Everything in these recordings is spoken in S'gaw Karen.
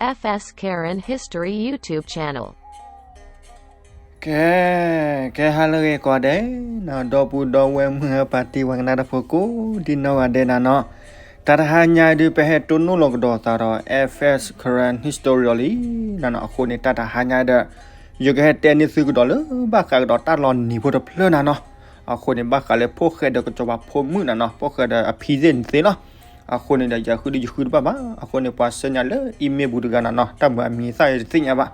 F S Karen History YouTube channel. ကဲ, ကဲဟါလၢအဂ့ၤကိးဂၤဒဲး, ဒီပုၢ်ဒီဝဲၢ်မုၢ်ဟါပၢ်တံၢ်ဝဲကနၣ်တၢ်ဖိကိးဒ်နီၢ်ဂၤဒဲးနၤနီၤ, တၢ်တဟါညါဒုး ပဟဲတိၢ်နီၣ်လီၤကဒီးသးဒီး F S Karen History အီၤလံနၤနီၤ. အဃိန့ၣ် တၢ်တဟါညါဒီး ယကဟဲတဲန့ၢ်သုကဒီးလၢ ဘၣ်ဃးကဒီးတၢ်လီၤနံၤဖိတဖျၢၣ်နၤနီၤ. အဃိန့ၣ် ဘၣ်ဃးလၢဖိၣ်ဃဲဒီးကစီၤပၤဖိမုၣ်နၤနီၤ, ဖိၣ်ဃဲဒီးအဖံသ့ၣ်န့ၣ်သ့လီၤ. အဃိန့ၣ်ဒီး ယဃုဒုးယဃုတဘၣ်ဘၣ်, အဃိန့ၣ် ပှၤဆှၢညါလၢ email ပူၤတဂၤနၤနီၤ, တၢ်မုာ်အမံၤသၣ်ယတသ့ၣ်ညါဘၣ်.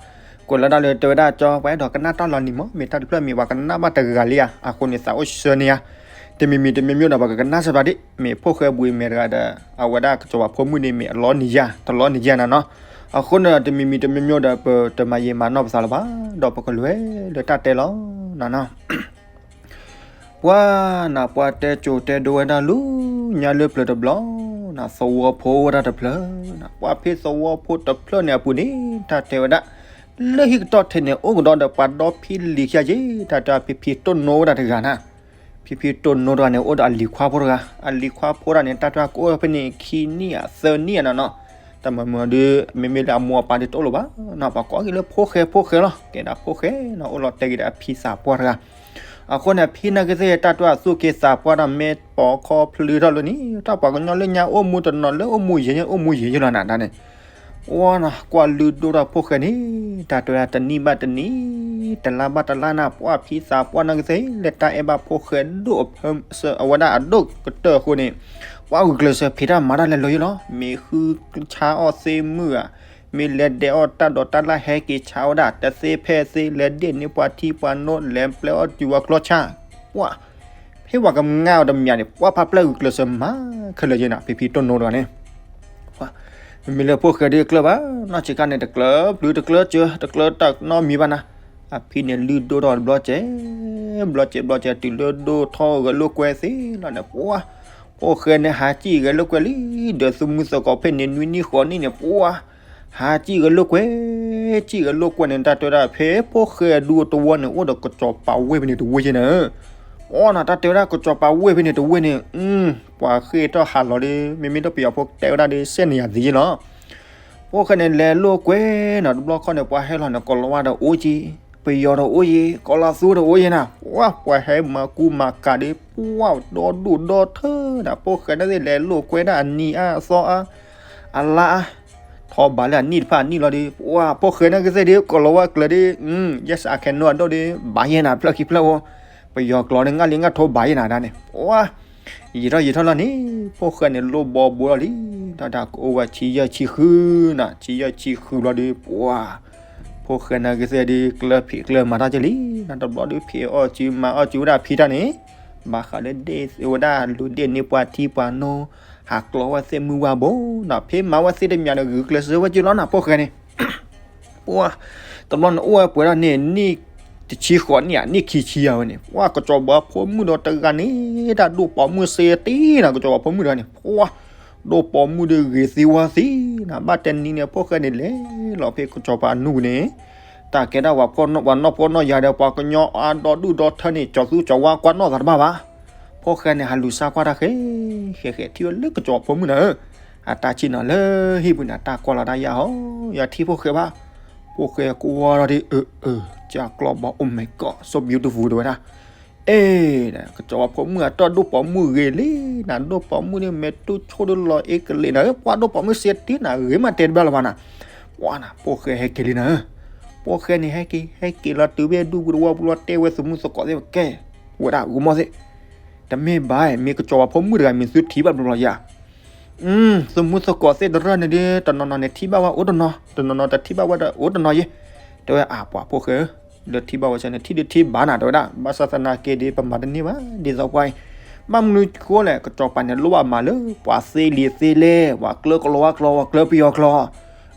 ကွဲးလၢတၢ်လၢတဲဝဲဒၣ်ကၠီ ပှၤအဲၣ်ဒိးကနၣ်တၢ်လီၤနံၤမး, မ့ၢ်တၢ်တဖျၢၣ်မ့ၢ်ပှၤကနၣ်ဘၣ်တဂၤလံဧါ, အဃိန့ၣ် သးအိၣ်ဆှၢန့ၢ်ဧါ. တမံၤမံၤတမံၤမံၤဒီး ပှၤကကနၣ်စ့ၢ်ကီးဒံး, မ့ၢ်ဖိၣ်ဃဲဘှံးမဲာ်တဂၤဒီး အဝဲဒၣ်ကစီၤပၤဖိမုၣ်န့ၣ် မ့ၢ်အလီၤနံၤယါ တလီၤနံၤယါနၤနီၤ. အဃိန့ၣ်ဒီး တမံၤမံၤတမံၤမံၤဒီး ပတမၤယံာ်မၤနီၢ်ပသးလၢၤဘၣ်, ဒီးပကလဲၤလၢတၢ်တဲလီၤနၤနီၤ. ပှၤနၤ ပှၤတဲကိၤတဲဒိဝဲဒၣ်လၢညါလၢပျၢၤတဘျီနၤ, သဝီဖိအိၣ်ဝဲဒၣ်တဖျၢၣ်နၤ, ပှၤဖဲသဝီဖိတဖျၢၣ်န့ၣ်အပူၤန့ၣ် တၢ်တဲဝဲဒၣ် လၢဟံၣ်ကတီၢ်ထဲန့ၣ် အိၣ်ကဒီးဒီးပှၤဒီဖံလံၤခံဂၤယ့, တၢ်တဲဖံဖံတိၢ်နိဝဲဒၣ်တဂၤနၤ. ဖံဖံတိၢ်နိတဂၤန့ၣ် အိၣ်ဒီးအလံၤခွါဖိတဂၤ, အလံၤခွါဖိတဂၤန့ၣ် တၢ်တဲကအိၣ်ဖဲန့ၣ် ခံနံၣ်ဧါ သၢနံၣ်ဧါနၤနီၤ. တၢ်မၤမုာ်ဒုး မ့မ့ၢ်လၢအမိၢ်အပၢ်ဒုးတအိၣ်လၢၤဘၣ်နၤ, ပှၤကိးက့ၤလၢဖိၣ်ဃဲ ဖိၣ်ဃဲလီၤ. ကဲဒၣ်ဖိၣ်ဃဲနၤ အိၣ်လီၤတဲာ်က့ၤဒီးအဖံသးပှၢ်တဂၤ. အဃိန့ၣ် အဖံနာ်က့သ့ၣ် တၢ်တဲအသူၣ်က့သးပှၢ်ဒီး မ့ၢ်ပိာ်ခီဖျိထီၣ်လၢန့ၣ် တၢ်ပှၤကညီလၢညါအိၣ်မူတနီၤလၢအိၣ်မူယဲၢ် အိၣ်မူယဲၢ်ယဲၢ်လီၤနၤ တၢ်န့ၣ် ပှၤနၤ ကွၢ်လုၢ်ဒိၣ်ထီၣ်ဖိၣ်ဃဲန့ၣ် တၢ်တဲဝဲဒၣ်တနံၣ်ဘၣ်တနံၣ် တလါဘၣ်တလါနၤ, ပှၤဖံသးပှၢ်နာ်က့သ့ၣ် လၢတၢ်အဲၣ်ဘၣ်ဖိၣ်ဃဲဒိၣ် အဝဲဒၣ်အဒိၣ်ကတၢၢ်အဃိန့ၣ် ပှၤဂုာ်ကျဲးစၢးဖံးတၢ်မၤတၢ်လဲၤလီၤယဲၢ်လီၤ. မ့ၢ်ဃုဆါအီၣ်သ့ၣ်မုၣ်ဧါ, မ့ၢ်လဲၤဒဲးအီၣ်တၢ်ဒိးတၢ်လၢ် ဟဲက့ၤဆါဝဲဒၣ် တသ့ဖဲသ့ လဲၤဒ့ၣ်န့ၢ်ပှၤထံပှၤနိ လဲၤပျဲအီၣ်တုၤဝဲကျီဆါ, ပှၤ ဖဲပှၤကမၤအီၤတမံၤန့ၣ် ပှၤဖးပျဲၢ်ဂုာ်ကျဲးစၢးမၤခဲလၢာ်ယဲၢ်နၤ ဖံဖံတိၢ်နိတဂၤန့ၣ် မ့မ့ၢ်လၢဖိၣ်ဃဲဒုးကျၢၢ်ဘၣ်, နီၢ်ဆံးခါန့ၣ် တကျၢၢ်ပျုၤ တကျၢၢ်စၢၤ တကျၢၢ်တၢ်နီတမံၤဘၣ်နၤ. အဖံန့ၣ်လုၢ်ဒိၣ်ထီၣ်ဘျီစဲး ဘျီစဲး ဘျီစဲး တုၤလၢဒိၣ်ထီၣ်ဂဲၤလိာ်ကွဲသ့လီၤန့ၣ် ပှၤ ဖိၣ်ဃဲန့ၣ် ဟးစံၣ်ဂဲၤလိာ်ကွဲလံ, ဒီးသုးမုၢ်သကိးဖဲန့ၣ် နွံနံၣ်ဃိးနံၣ်န့ၣ် ပှၤ ဟးစံၣ်ဂဲၤလိာ်ကွဲ, စံၣ်ဂဲၤလိာ်ကွဲန့ၣ် တၢ်တဲဝဲဒၣ် ဖဲဖိၣ်ဃဲအဒူအသဝီန့ၣ် အိၣ်ဒီးကစီၤပၤဝ့ၢ်ဖဲန့ၣ်တဝ့ၢ်ယဲၢ်နၤ. ပှၤနၤ တၢ်တဲဝဲဒၣ် ကစီၤပၤဝ့ၢ်ဖဲန့ၣ်တဝ့ၢ်န့ၣ် ပှၤဃ့ၢ်ထီၣ်ဟးလီၤဒီး မ့မ့ၢ်ဒီးပယီၤဖိတဲဝဲဒၣ်ဒီး စဲန့ၣ်ယၤသ့ယဲၢ်လီၤ. ဖိၣ်ဃဲန့ၣ် လဲၤလိာ်ကွဲနၤ တဘျီခီန့ၣ် ပှၤဟဲလီၤန့ၣ် ကိးလီၤဝါဒီးအိၣ်က့, ပယီၤဒီးအိၣ်ယဲၢ်, ကီၤလၤသူဒီးအိၣ်ယဲၢ်နၤ, ပှၤ ပှၤဟဲမၤကူမၤကၤဒီး ပှၤဒီဒူၣ်ဒီထၢနၤ, ဖိၣ်ဃဲနာ်က့သ့ၣ် လဲၤလိာ်ကွဲဒၣ်အနံၤအါအသီအါ အလါအါ ထီၣ်ဘးလၢအနံၣ်တဖၣ်အနံၣ်လီၤဒီး ပှၤ ဖိၣ်ဃဲနာ်က့သ့ၣ်ဒီး ကိးလီၤဝါကျၢၤဒီး ယဲၢ်စးခဲနိအဒိၣ်ဒီး ဘၣ်ယဲၢ်နၤ ဖျၢၣ်ခံဖျၢၣ်ဧိၤ, ပယီၤကျိာ်န့ၣ် ငါလံငါထိးဘၣ်ယဲၢ်နၤဒၣ်န့ၣ် ပှၤ ယံာ်ထီၣ်ယံာ်ထီၣ်လီၤန့ၣ် ဖိၣ်ဃဲန့ၣ် လိၣ်ဘီဘိလီၤလံ, တၢ်တၢ်ကအိၣ်ဝဲဆံယဲၢ်ဆံဃုနၤ, ဆံယဲၢ်ဆံဃုဘျီဒီး ပှၤ ဖိၣ်ဃဲနာ်က့သ့ၣ်ဒီး ကျၢၢ်ဖံးကျၢၢ်မၤတၢ်က့ၤလံ, နတဘျီဒီး ဖံးအီၣ်စုမၤအီၣ်စုဝဲဒၣ်ဖံးတၢ်န့ၣ် ဘၣ်ဃးလၢဒ့ၣ်ဝဲဒၣ် လူၤဒ့ၣ်န့ၢ်ပှၤထံပှၤနိ ဟးကျီဝဲသ့ၣ်မုၢ်ဝါဘိနၤ, ဖဲမၤဝဲသ့ၣ်တမံၤန့ၣ် ဂုာ်ကျဲးစၢးဝဲက့ၤလီၤနၤ ဖိၣ်ဃဲန့ၣ် ပှၤ တဘျီန့ၣ်အိၣ်ဝဲပှဲၤဒၣ်န့ၣ် နံၣ်တဆံဃိးနံၣ်ဧါ နံၣ်ခံဆံယါဝဲန့ၣ် ပှၤ ကစီၤပၤဖိမုၣ်ဒီးတဂၤန့ၣ် တၢ်ဒိၣ်ပိာ်မုၣ်စ့တ့နၤ ကစီၤပၤဖိမုၣ်တဂၤန့ၣ် ပှၤ ဒိၣ်ပိာ်မုၣ်ဒီးဂ့ၤသ့ဝါသ့နၤ, ဘၣ်တနံၤန့ၣ် ဖိၣ်ဃဲန့ၣ်လဲၤလီၤဖဲကစီၤပၤအနူၢ်ပူၤန့ၣ် တၢ်ကဲဒၣ်ပှၤဖှီၣ်နီၣ်ပှၤနီၢ်ဖှီၣ်နီၢ်ယာ်ဒီး ပှၤကညီအါဒီဒူၣ်ဒီထၢန့ၣ် ကၠီၤသူကၠီၤဝါကွၢ်နီၣ်သးတဘၣ်ဘၣ် ဖိၣ်ဃဲန့ၣ် ဟးလူၤဆါကွၢ်တၢ်ဃဲ ဃဲဃဲထံၣ်ဝဲလၢကစီၤပၤဖိမုၣ်နၤဧၢ, အတၢ်ဆ့ၣ်နီၤလၢဟံၣ်ပူၤန့ၣ် အတၢ်ကွၢ်လီၤတၢ်ယါဟီ ယထံၣ်ဖိၣ်ဃဲဘၣ်, ဖိၣ်ဃဲကွၢ်လီၤဒီး အၢ အၢ ကၢ်ကျီဘီ Oh my God, so beautiful တဲဝဲဒၣ်, အဲ ကစီၤပၤဖိမုၣ်အတၢ်ဒိၣ်ပိာ်မုၣ်ဂ့ၤလံနၤ, ဒိၣ်ပိာ်မုၣ်န့ၣ် မဲာ်တူၢ်ဆိၣ်ဒီးလီၤအ့ကလံးနၤဧၢ, ပှၤဒိၣ်ပိာ်မုၣ်စ့တ့နၤ ဂ့ၤမးတဲတဘၣ်လၢၤဘၣ်နၤ, ပှၤနၤ ဖိၣ်ဃဲဟဲက့ၤလံနၤဧၢ, ဖိၣ်ဃဲန့ၣ် ဟဲက့ၤ ဟဲက့ၤလီၤတုၤဖဲဒူပူၤတဝီပူၤလီၤ တဲဝဲသုးမုၢ်သကိးသ့ၣ်ကဲ ဝဲဒၣ်ဂီၤမီၢ်သ့ၣ် တမ့ၢ်ဘၣ် မ့ၢ်ကစီၤပၤဖိမုၣ်တဂၤမ့ၢ်သုထံၣ်ဘၣ်ဘျီယါ, သုးမုၢ်သကိးသ့ၣ်တရၢၢ်န့ၣ်ဒီး တနီၤနီၤန့ၣ်ထံၣ်ဘၣ်ဝဲအိၣ်တနီၤ, တနီၤနီၤတထံၣ်ဘၣ်ဝဲဒီးအိၣ်တနီၤယဲ, တဲဝဲအပှၤဖိၣ်ဃဲဧၢ, လၢထံၣ်ဘၣ်ဝဲဆၢန့ၣ် ထံၣ်ဒုးထံၣ်ဘၣ်နၤ တဲဝဲဒၣ်, ဘၣ်ဆၣ်သနာ်က့ဒီး ပမၤတန့ၢ်ဘၣ် ဒ်သိးပှၤအံၤ, ဘၣ်မနုၤဃိလဲၣ် ကစီၤပၤန့ၣ် လိၣ်ဘၣ်မၤလၢ ပှၤသ့လံာ်သ့လဲၢ်, ပှၤကျၢၤကလီၤဝါကျီၤ ပှၤကျၢၤပယီၤကျီၤ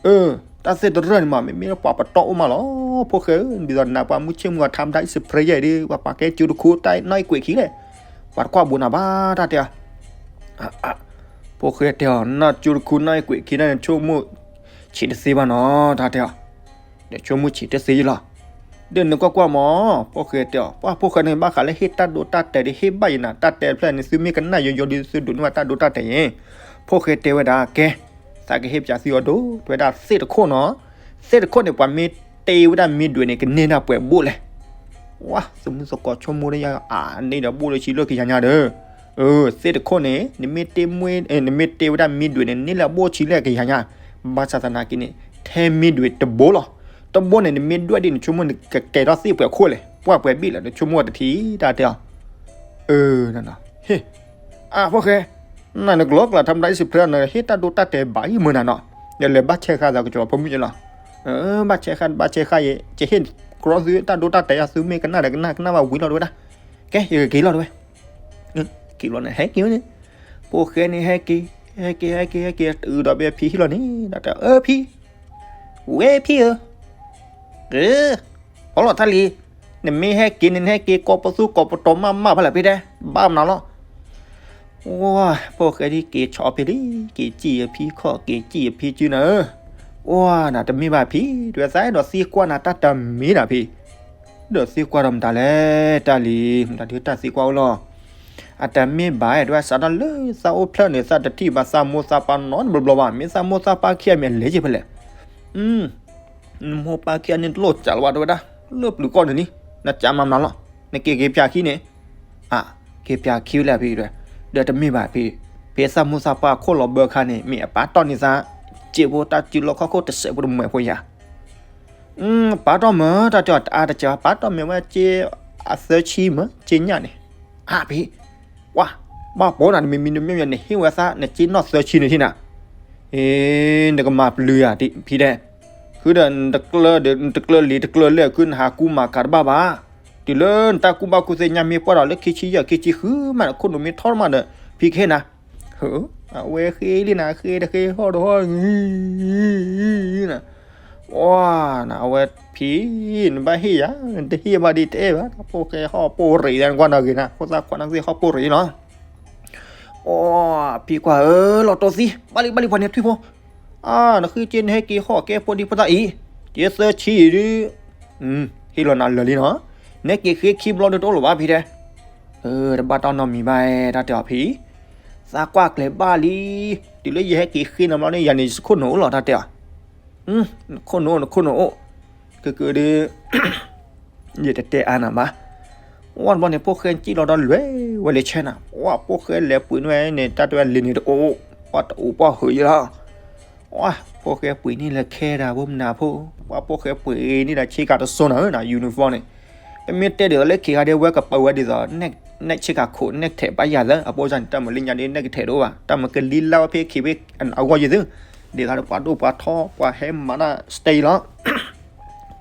အၢ တၢ်သ့ၣ်တရၢၢ်န့ၣ်မး မ့မ့ၢ်လၢပှၤပတီၢ်အိၣ်မးလီၤ, ဖိၣ်ဃဲဧၢ, ဒ်သိးနၤပှၤမုၢ်ဆ့ၣ်မုၢ်ဂီၤ ထါမတၤ အံၣ်စံးဖရဲယဲၢ်ဒီး ပှၤပာ်ကဲကၠိတခူတၢ်နီၢ်အံၣ်ကွဲးခံလဲၣ်, ပှၤတကွၢ်ဘိးနၤဘၣ်တၢ်တဲအီၤ, ဖိၣ်ဃဲတဲအီၤ နီၢ်ကၠိတခူနီၢ်အံၣ်ကွဲးခံန့ၣ် ဆိကမိၣ်ဆံးတသ့ဘၣ်နီၤ တၢ်တဲအီၤ ဒီးဆိကမိၣ်ဆံးတသ့ယလီၤ, ဒီးနကွၢ်ကွၢ်မး, ဖိၣ်ဃဲတဲအီၤ, ပှၤဖိၣ်ဃဲန့ၣ် ဘၣ်ဃးလၢဟ့ၣ်တၢ်ဒိတၢ်တဲာ်ဒီး ဟ့ၣ်ဘၣ်ယဲၢ်နၤ, တၢ်တဲတဖျၢၣ်န့ၣ် သုမ့ၢ်ကနၣ်ယိယိဒီး သုဒိးန့ၢ်ဘၣ်တၢ်ဒိတၢ်တဲာ်ယဲၢ်, ဖိၣ်ဃဲတဲဝဲဒၣ် ကဲ သးကဟ့ၣ်ပၠးသုအီၤဒိၣ်, တဲဝဲဒၣ်သ့ၣ်တခိၣ်နီၤ, သ့ၣ်တခိၣ်န့ၣ် ပှၤမ့ၢ်တ့ဝဲဒၣ်မ့ၢ်ဒွဲၣ်န့ၣ် ကန့ၢ်ဒၣ်ပှဲၤဘိၣ်လဲၣ်. ဝါ, သမုၢ်သကိးဆိကမိၣ်ဒ်ယါ, အန့ၣ်ဒီးဘိၣ်လၢဆံလၢကယၤညါဒီး, အ, သ့ၣ်တခိၣ်န့ၣ် နမ့ၢ်တ့မ့ၢ်, နမ့ၢ်တ့ဝဲဒၣ်မ့ၢ်ဒွဲၣ်န့ၣ် န့ၢ်လၢအဘိၣ်ဆံလၢကယၤညါ, ဘၣ်ဆၣ်သနာ်က့န့ၣ် ထဲမ့ၢ်ဒွဲၣ်တဘိလီၤ. တဘိန့ၣ် နမ့ၢ်ဒွဲၣ်ဒ်န့ၣ် ဆိကမိၣ်နကကဲထီၣ်သ့ၣ်ပှဲၤခိၣ်လဲၣ်, ပှၢ်ပှဲၤဘ့ၣ်လဲၣ်, နဆိကမိၣ်တထံၣ်တၢ်တဲအီၤ. အ, ဟ့ၣ်, အ, ဖိၣ်ဃဲ, နနကလီကလးထီမတၤအံၤစံးဖျါန ဟ့ၣ်တၢ်ဒိတၢ်တဲာ်ဘၣ်အံၤမုၢ်နၤနီၤ, ယလဲၤဘၣ်ဆဲးဃာ်သးကစီၤပၤဖိမုၣ်ကလီၤ. ဘၣ်ဆဲးဃာ် ဘၣ်ဆဲးဃာ်ယဲ, ယဟ့ၣ်ကြီသုတၢ်ဒိတၢ်တဲာ်ယါ, သုမ့ၢ်ကနၣ်ဒီးကနၣ်, ကနၣ်ဘၣ်ဝံၤလီၤတဲဝဲဒၣ်. ကဲ, ယကက့ၤလီၤတဲဝဲ. က့ၤလီၤန့ၣ် ဟဲက့ၤဝဲန့ၣ်, ဖိၣ်ဃဲန့ၣ် ဟဲက့ၤ, ဟဲက့ၤ ဟဲက့ၤ ဟဲက့ၤ တုၤဒီးဖံဟံၣ်လီၤန့ၣ် ဒီးတဲ, အၢ ဖံ, ဝဲဖံဧၢ, အၢ, ဖီလီၤတၢ်လံ, နမ့ၢ်ဟဲက့ၤန့ၣ် နဟဲက့ၤကိးပသူကိးပတီၤမးမးဖဲလဲၣ်ဖံတဲ, ဘၣ်မနုၤလီၤ. ဝါ, ဖိၣ်ဃဲဒ်က့ၤဆီဖံလံ, က့ၤစံၣ်ယဖံခီၣ်, က့ၤစံၣ်ယဖံစုနၤဧၢ. ဝါ, နတမ့ၢ်ဘၣ်ဖံ, ဒ်သိးဒီးသံကွၢ်နၤတၢ်တမံၤနၤဖံ, ဒီးသံကွၢ်ဒီးမတၤလဲၣ်, တၢ်လံ, မတၤဒုးတၢ်သံကွၢ်အိၣ်လီၤ. အတမ့ၢ်ဘၣ်, ဒ်သိးစးထီၣ်လၢသးအိၣ်ဖျၢၣ်န့ၣ် သးတထံၣ်ဘၣ်သးမိၢ်သးပၢ်နီတဘျီဘျီဘၣ်, မ့ၢ်သးမိၢ်သးပၢ်ခံဂၤမ့ၢ်အလဲၤက့ၤဖဲလဲၣ်. နမိၢ်ပၢ်ခံဂၤန့ၣ်တလိၣ်စးလီၤဘၣ်တဲဝဲဒၣ်, လၢပျုၤကီၢ်န့ၣ်လံ, နကးမၤမနုၤလီၤ, နက့ၤက့ၤပၠးခံန့ၣ်, အ, က့ၤပၠးခံဝဲလဲၣ်ဖံဒီး, ဒီးတမ့ၢ်ဘၣ်ဖံ, ဖဲသးမိၢ်သးပၢ်ခိၣ်လီၤဘၢခါန့ၣ် မ့ၢ်အပာ်တီၢ်န့ၢ်သး, စ့ဖိတၢ်စုလီၢ်ခီၣ်ခိၣ်တစဲးဖိတမှဲးဖိယၤ ပာ်တီၢ်မ့ၢ်တၢ်တဲအီၤ တအါတစဲး ပာ်တီၢ်မ့ၢ်ဝဲက့ၤအသၢဆံမ့ၢ်က့ၤညၣ်န့ၣ်, အါဖံ, ဝါ, ဘၣ်ပိာ်နၤ နမံၤမံၤနမ့ၢ်မ့ၢ်နဟ့ၣ်ဝဲသး နက့ၤနီၢ်သၢဆံန့ၣ်ထံၣ်နၤ, အ့, နကမၤပျုၤယၤဖံဒဲး, ဃုဒီးနတကျၢၤလံၤတကျၢၤလဲၣ် ဃုနဟးကူမၤကၤတဘၣ်ဘၣ်, တုၤလၢနတၢ်ကူၣ်ဘၣ်ကူၣ်သ့ညါမ့ၢ်ပှၢ်ဒီးလၢခံဆံယဲၢ်ခံဆံဃုမး နခိၣ်နူာ်မ့ၢ်ထီၣ်မးဒီး ဖံကဟ့ၣ်နၤ အဝဲဃ့လံနၤ ဃ့တဃ့ဟီၣ်တဟီၣ်, န, အဝဲဖံ, နဘၣ်ဟ့ၣ်ယၤ, နတဟ့ၣ်ဘၣ်ဒ်တအဲၣ်ဘၣ်, ဖိၣ်ဃဲဟီၣ်ပိၢ်ရံး နကွၢ်နီၣ်ဂ့ၤနၤ, ဖိသၣ်ခွါနသ့ၣ်ဟီၣ်ပိၢ်ရံးလီၤ. အ, ဖံကွၢ်ဧၢ, လီၤတိၢ်သံ, ဘၣ်လံဘၣ်လံ ပှၤန့ၣ်ထွံၣ်ဖိ, အ, နဃုက့ၤနဟဲက့ၤဟီၣ်ကဲဖိဒံဖိသၣ်အံၤ, က့ၤသၢဆံအံၤဒုး, ဟ့ၣ်လီၤနၤလၢာ်လံနီၤ, နဟဲက့ၤဃ့ခံဘျီဒုးတအိၣ်လၢၤဘၣ်ဖံတဲ တဘၣ်တၢ်နီတမံၤဘၣ်, တၢ်တဲအီၤဖံ, သးကွၢ်ကျဲၤဘၣ်လံ, တုၤလၢယဟဲက့ၤဃ့နၤဘျီန့ၣ် ယၤန့ၣ်ယခိၣ်နူာ်အိၣ်လီၤ တၢ်တဲအီၤ, နခိၣ်နူာ်အိၣ် နခိၣ်နူာ်အိၣ်, ကကဒုး, ယတတဲအါနၤဘၣ်, ဝံၤတဘျီန့ၣ် ဖိၣ်ဃဲစံၣ်လီၤဒီးလဲၤဝဲလၢဆဲနၤ, ဝံၤဖိၣ်ဃဲလဲၤပှ့ၤန့ၢ်ဝဲန့ၣ် တၢ်တဲဝဲလံာ်န့ၣ်တအိၣ်, ဝံၤတအိၣ်ပှၢ်ဃုာ်ယလီၤ ဝံၤဖိၣ်ဃဲပှ့ၤန့ၢ်လၢခဲဒၣ်ဖိမနၤဖိ, ဝံၤဖိၣ်ဃဲပှ့ၤန့ၢ်ဒၣ်ဆ့ကၤတစိနၤဧၢနၤ uniform န့ၣ်, ပမ့ၢ်တဲဒ်သိးလၢခံဂၤဒဲး ဝဲကပာ်ဝဲဒ်သိး နဲၣ်ဆ့ကၤခိၣ် နဲၣ်ထဲးဘၣ်ယၤသၢ အပိစၢ်န့ၣ် တၢ်မၤလၢညါဒ် နဲၣ်ကထဲးတအိၣ်ဘၣ် တၢ်မၤကလံၤလါဝဲဖဲခံဖဲအဂီၢ်ယသၢ, ဒ်သိးဒီးပှၤဒိၣ်ပှၤထီ ပှၤဟဲမၤတၢ် stay လီၤ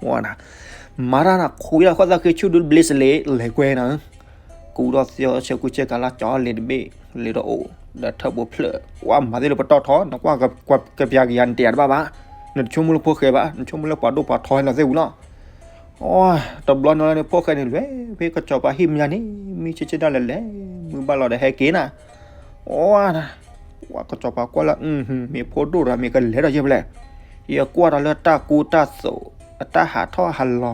ဝဲနၤ, မၤတၢ်နခွံလၢဃီသးဃ့ဆူၣ်ဒုး ဘျ့စလ့ လဲၤကွဲနၤ, ကူဒီးသ့ၣ်ဆဲကူဆဲကၤလၢကၠီလဲၤတဘ့ၣ်, လဲၤဒီးအိၣ်, ဒီးထၢၣ်ဘိဖျၢၣ်, ဝဲမၤသ့ၣ်လၢပတီၢ်ထီ, နကွၢ်ကပျးကယၤနတဲတဘၣ်ဘၣ်, နတဆိကမိၣ်လၢဖိၣ်ဃဲဘၣ်, နဆိကမိၣ်လၢပှၤဒိၣ်ပှၤထီဟဲလီၤသ့ၣ်ဝံၤလီၤ. တဘျီန့ၣ်လီၤန့ၣ် ဖိၣ်ဃဲန့ၣ်လဲၤဖဲကစီၤပၤဟံၣ်မယါန့ၣ်, မံဆ့ဆ့ဒၣ်လဲာ်လဲၤ, မုၢ်ဘၣ်လီၤဒီးဟဲက့ၤနၤ, ဝဲနၤ, ဝဲကစီၤပၤကွၢ်လၢ မ့ၢ်ဖိဒိၣ်တဂၤမ့ၢ်ကလဲၤဒီးယဲၢ်ဖဲလဲၣ်, ယကွၢ်ဒီးလၢတၢ်ကူတၢ်သိး, အတၢ်ဟးထီၣ်ဟးလီၤ,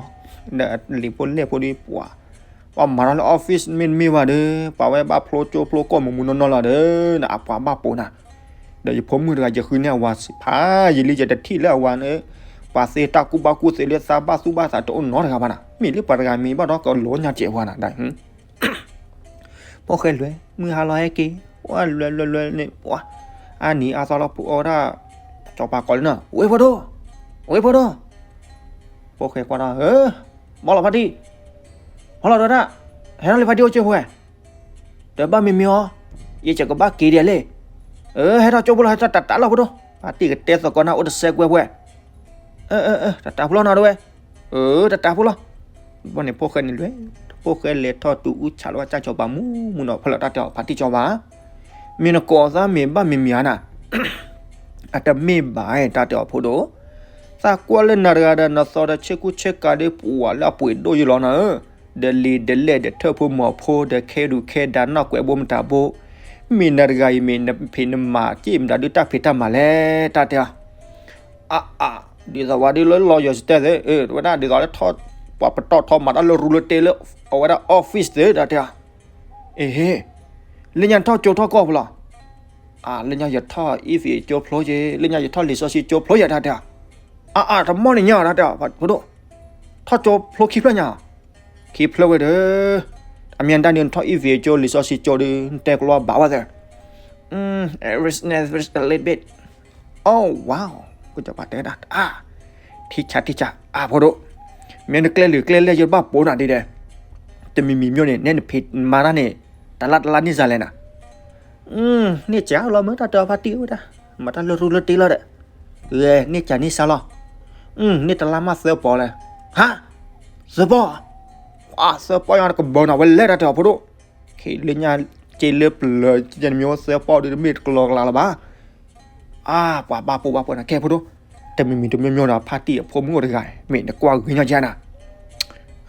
ဒီးလံာ်ဖိလဲၢ်ဖိဒ်ပှၤ, ပှၤမၤထီၣ်လၢ office မ့တမ့ၢ်ဘၣ်ဒီး, ပှၤဝဲဘၣ်ဖျိကၠိဖျိကိာ်မုၢ်မုၢ်နီၢ်နီၢ်လီၤဒီး, နအပှၤဘၣ်ပိာ်နၤ, ဒီးယဖိမုၣ်တဂၤ ယဃုန့ၢ်အဝၤဖးယံာ်လံ ယတထံၣ်လၢအဝၤန့ၣ်, ပှၤသ့တၢ်ကူၣ်ဘၣ်ကူၣ်သ့လၢသးဘၣ်သူၣ်ဘၣ်သး တအိၣ်နီတဂၤဘၣ်နၤ, မ့ၢ်လၢပှၤတဂၤမ့ၢ်ဘၣ်ဒီးကလီၤညါစဲးဝဲနၤဒၣ် ဖိၣ်ဃဲလဲၤ, မုၢ်ဟါလီၤဟဲက့ၤ, ဝဲလဲၤလဲၤလဲၤန့ၣ်, အါနံၤအါသီလီၤ ပဝဲဒၣ်, စီၤပၤကိးလံနီၤ, ဝ့ၢ်ဖိဒိၣ်, ဝ့ၢ်ဖိဒိၣ်, ဖိၣ်ဃဲကွၢ်ဒီး, မီလီၤဖါတံၢ်, မီလီၤဒိဒၣ်, ဟဲထီၣ်လံဖါတံၢ်အိၣ်ကၠိဖိဝဲ, ဒီးဘၣ်မံၤမံၤအီၤ, ယကကဘၣ်က့ၤဒ်လဲၣ်, ဟဲထီၣ်ကၠိဖိလီၤ ဟဲထီၣ်တၢ်တၢ်လီၤဖိဒိၣ်, ဖါတံၢ်ကတဲသကိးနၤအိၣ်တစဲးကွဲးဝဲ, တၢ်တၢ်ဖိလီၤနီၤဒိဝဲ, တၢ်တၢ်ဖိလီၤ, ဘၣ်န့ၣ်ဖိၣ်ဃဲန့ၣ်လဲၤ, ဖိၣ်ဃဲလဲၤထီၣ်တုၤအူဆးလီၤဝဲကၠၢ်စီၤပၤမူမူနီၤ ဖဲလီၤတၢ်တဲအီၤဖါတံၢ်စီၤပၤ, မ့ၢ်နကိးသးမ့ၢ်ဘၣ်မံၤမံၤဧါနၤ, အတမ့ၢ်ဘၣ်တၢ်တဲအီၤဖိဒိၣ်, သးကွၢ်လၢနၤတဂၤဒီးနသီဒီးဆ့ကူဆ့ကၤဒီးပှၤလၢအပှ့ၤဒိၣ်ယလီၤနၤဧၢ, ဒီးလံာ်ဒီးလဲၢ်ဒီးထၢၣ်ဖိမီၤဖိဒီးခဲဒူၣ်ခဲဒါ နီၢ်ကွဲးဘိမတၤဘိ, မ့ၢ်နၤတဂၤအံၤမ့ၢ်နဖံးနမၤက့ၢ်မတၤဒုးတၢ်ဖံးတၢ်မၤလဲၣ် တၢ်တဲအီၤ, အအ, ဒ်သိးဝဲဒ်လၢ lawyer စတဲသ့, ဝဲဒၣ်ဒ်သိးလၢထီၣ်, ပှၤပတီၢ်ထီမၤတၢ်လၢရူလၢတ့လၢ, အဝဲဒၣ် office သ့ တၢ်တဲအီၤ, အ့ဟ့ၣ်, လၢညါထီၣ်ကၠိထီၣ်ကီၢ်ဖိလီၤ, လၢညါယထီၣ်အံၣ်သံးကၠိဖျိက့ၤ, လၢညါယထီၣ်လံာ်စီဆှံကၠိဖျိယၤ တၢ်တဲအီၤ. အါအါ တမီၢ်န့ၣ်ညါ တၢ်တဲအီၤ ဖိဒိၣ်, ထီၣ်ကၠိဖျိခံဖျၢၣ်ညါ, ခံဖျၢၣ်ဝဲဒီး, အမ့ၢ်ဒၣ်န့ၣ် နထီၣ်အံၣ်သံးကၠိ လံာ်စီဆှံကၠိဒီး နတဲကျိဘၣ်ဝဲသ့ၣ်. It was never a little bit. Oh wow, ကစၢ်ပှၤတဲဒၣ် အါ, ထံဆးထံဆး အါ ဖိဒိၣ်, မ့ၢ်နကျဲလုာ်ကျဲလဲၢ် ယဘၣ်ပိာ်နၤဒ်ဒီး, တမံၤမံၤမ့ၢ်န့ၣ် နဲနဖံးမၤတၢ်န့ၣ် တလါတလါန့ၢ်စ့ၢ်လဲၣ်နၤ. န့ၢ်စ့ၢ်လီၤ မ့ၢ်တၢ်တဲအီၤဖါတံၢ်ဝဲဒၣ်, မၤတၢ်လၢရူလၢတ့လီၤဒီး, ဂဲၤန့ၢ်စ့ၢ်န့ၢ်စ့ၢ်လီၤ. န့ၢ်တလါမးသၢပီၤလဲၣ်. ဟါ, သၢပီၤ, သၢပီၤညါ တကဘၢနၤဝဲလဲၣ် တၢ်တဲအီၤ ဖိဒိၣ်. ခဲလၢညါ က့လၢပျၢၤ ကဲနမ့ၢ်သၢပီၤဒီး တမ့ၢ်တကလီကလးလၢၤဘၣ်. အါ ပှၤဘၣ်ပိာ်ဘၣ်ပိာ်နၤ ကဲ ဖိဒိၣ်, တမံၤမံၤတမံၤမ့ၢ်ဒီး ဖါတံၢ်အဖိမုၣ်အိၣ်တဂၤ မ့ၢ်နကွၢ်ဂ့ၤညီကဲနၤ.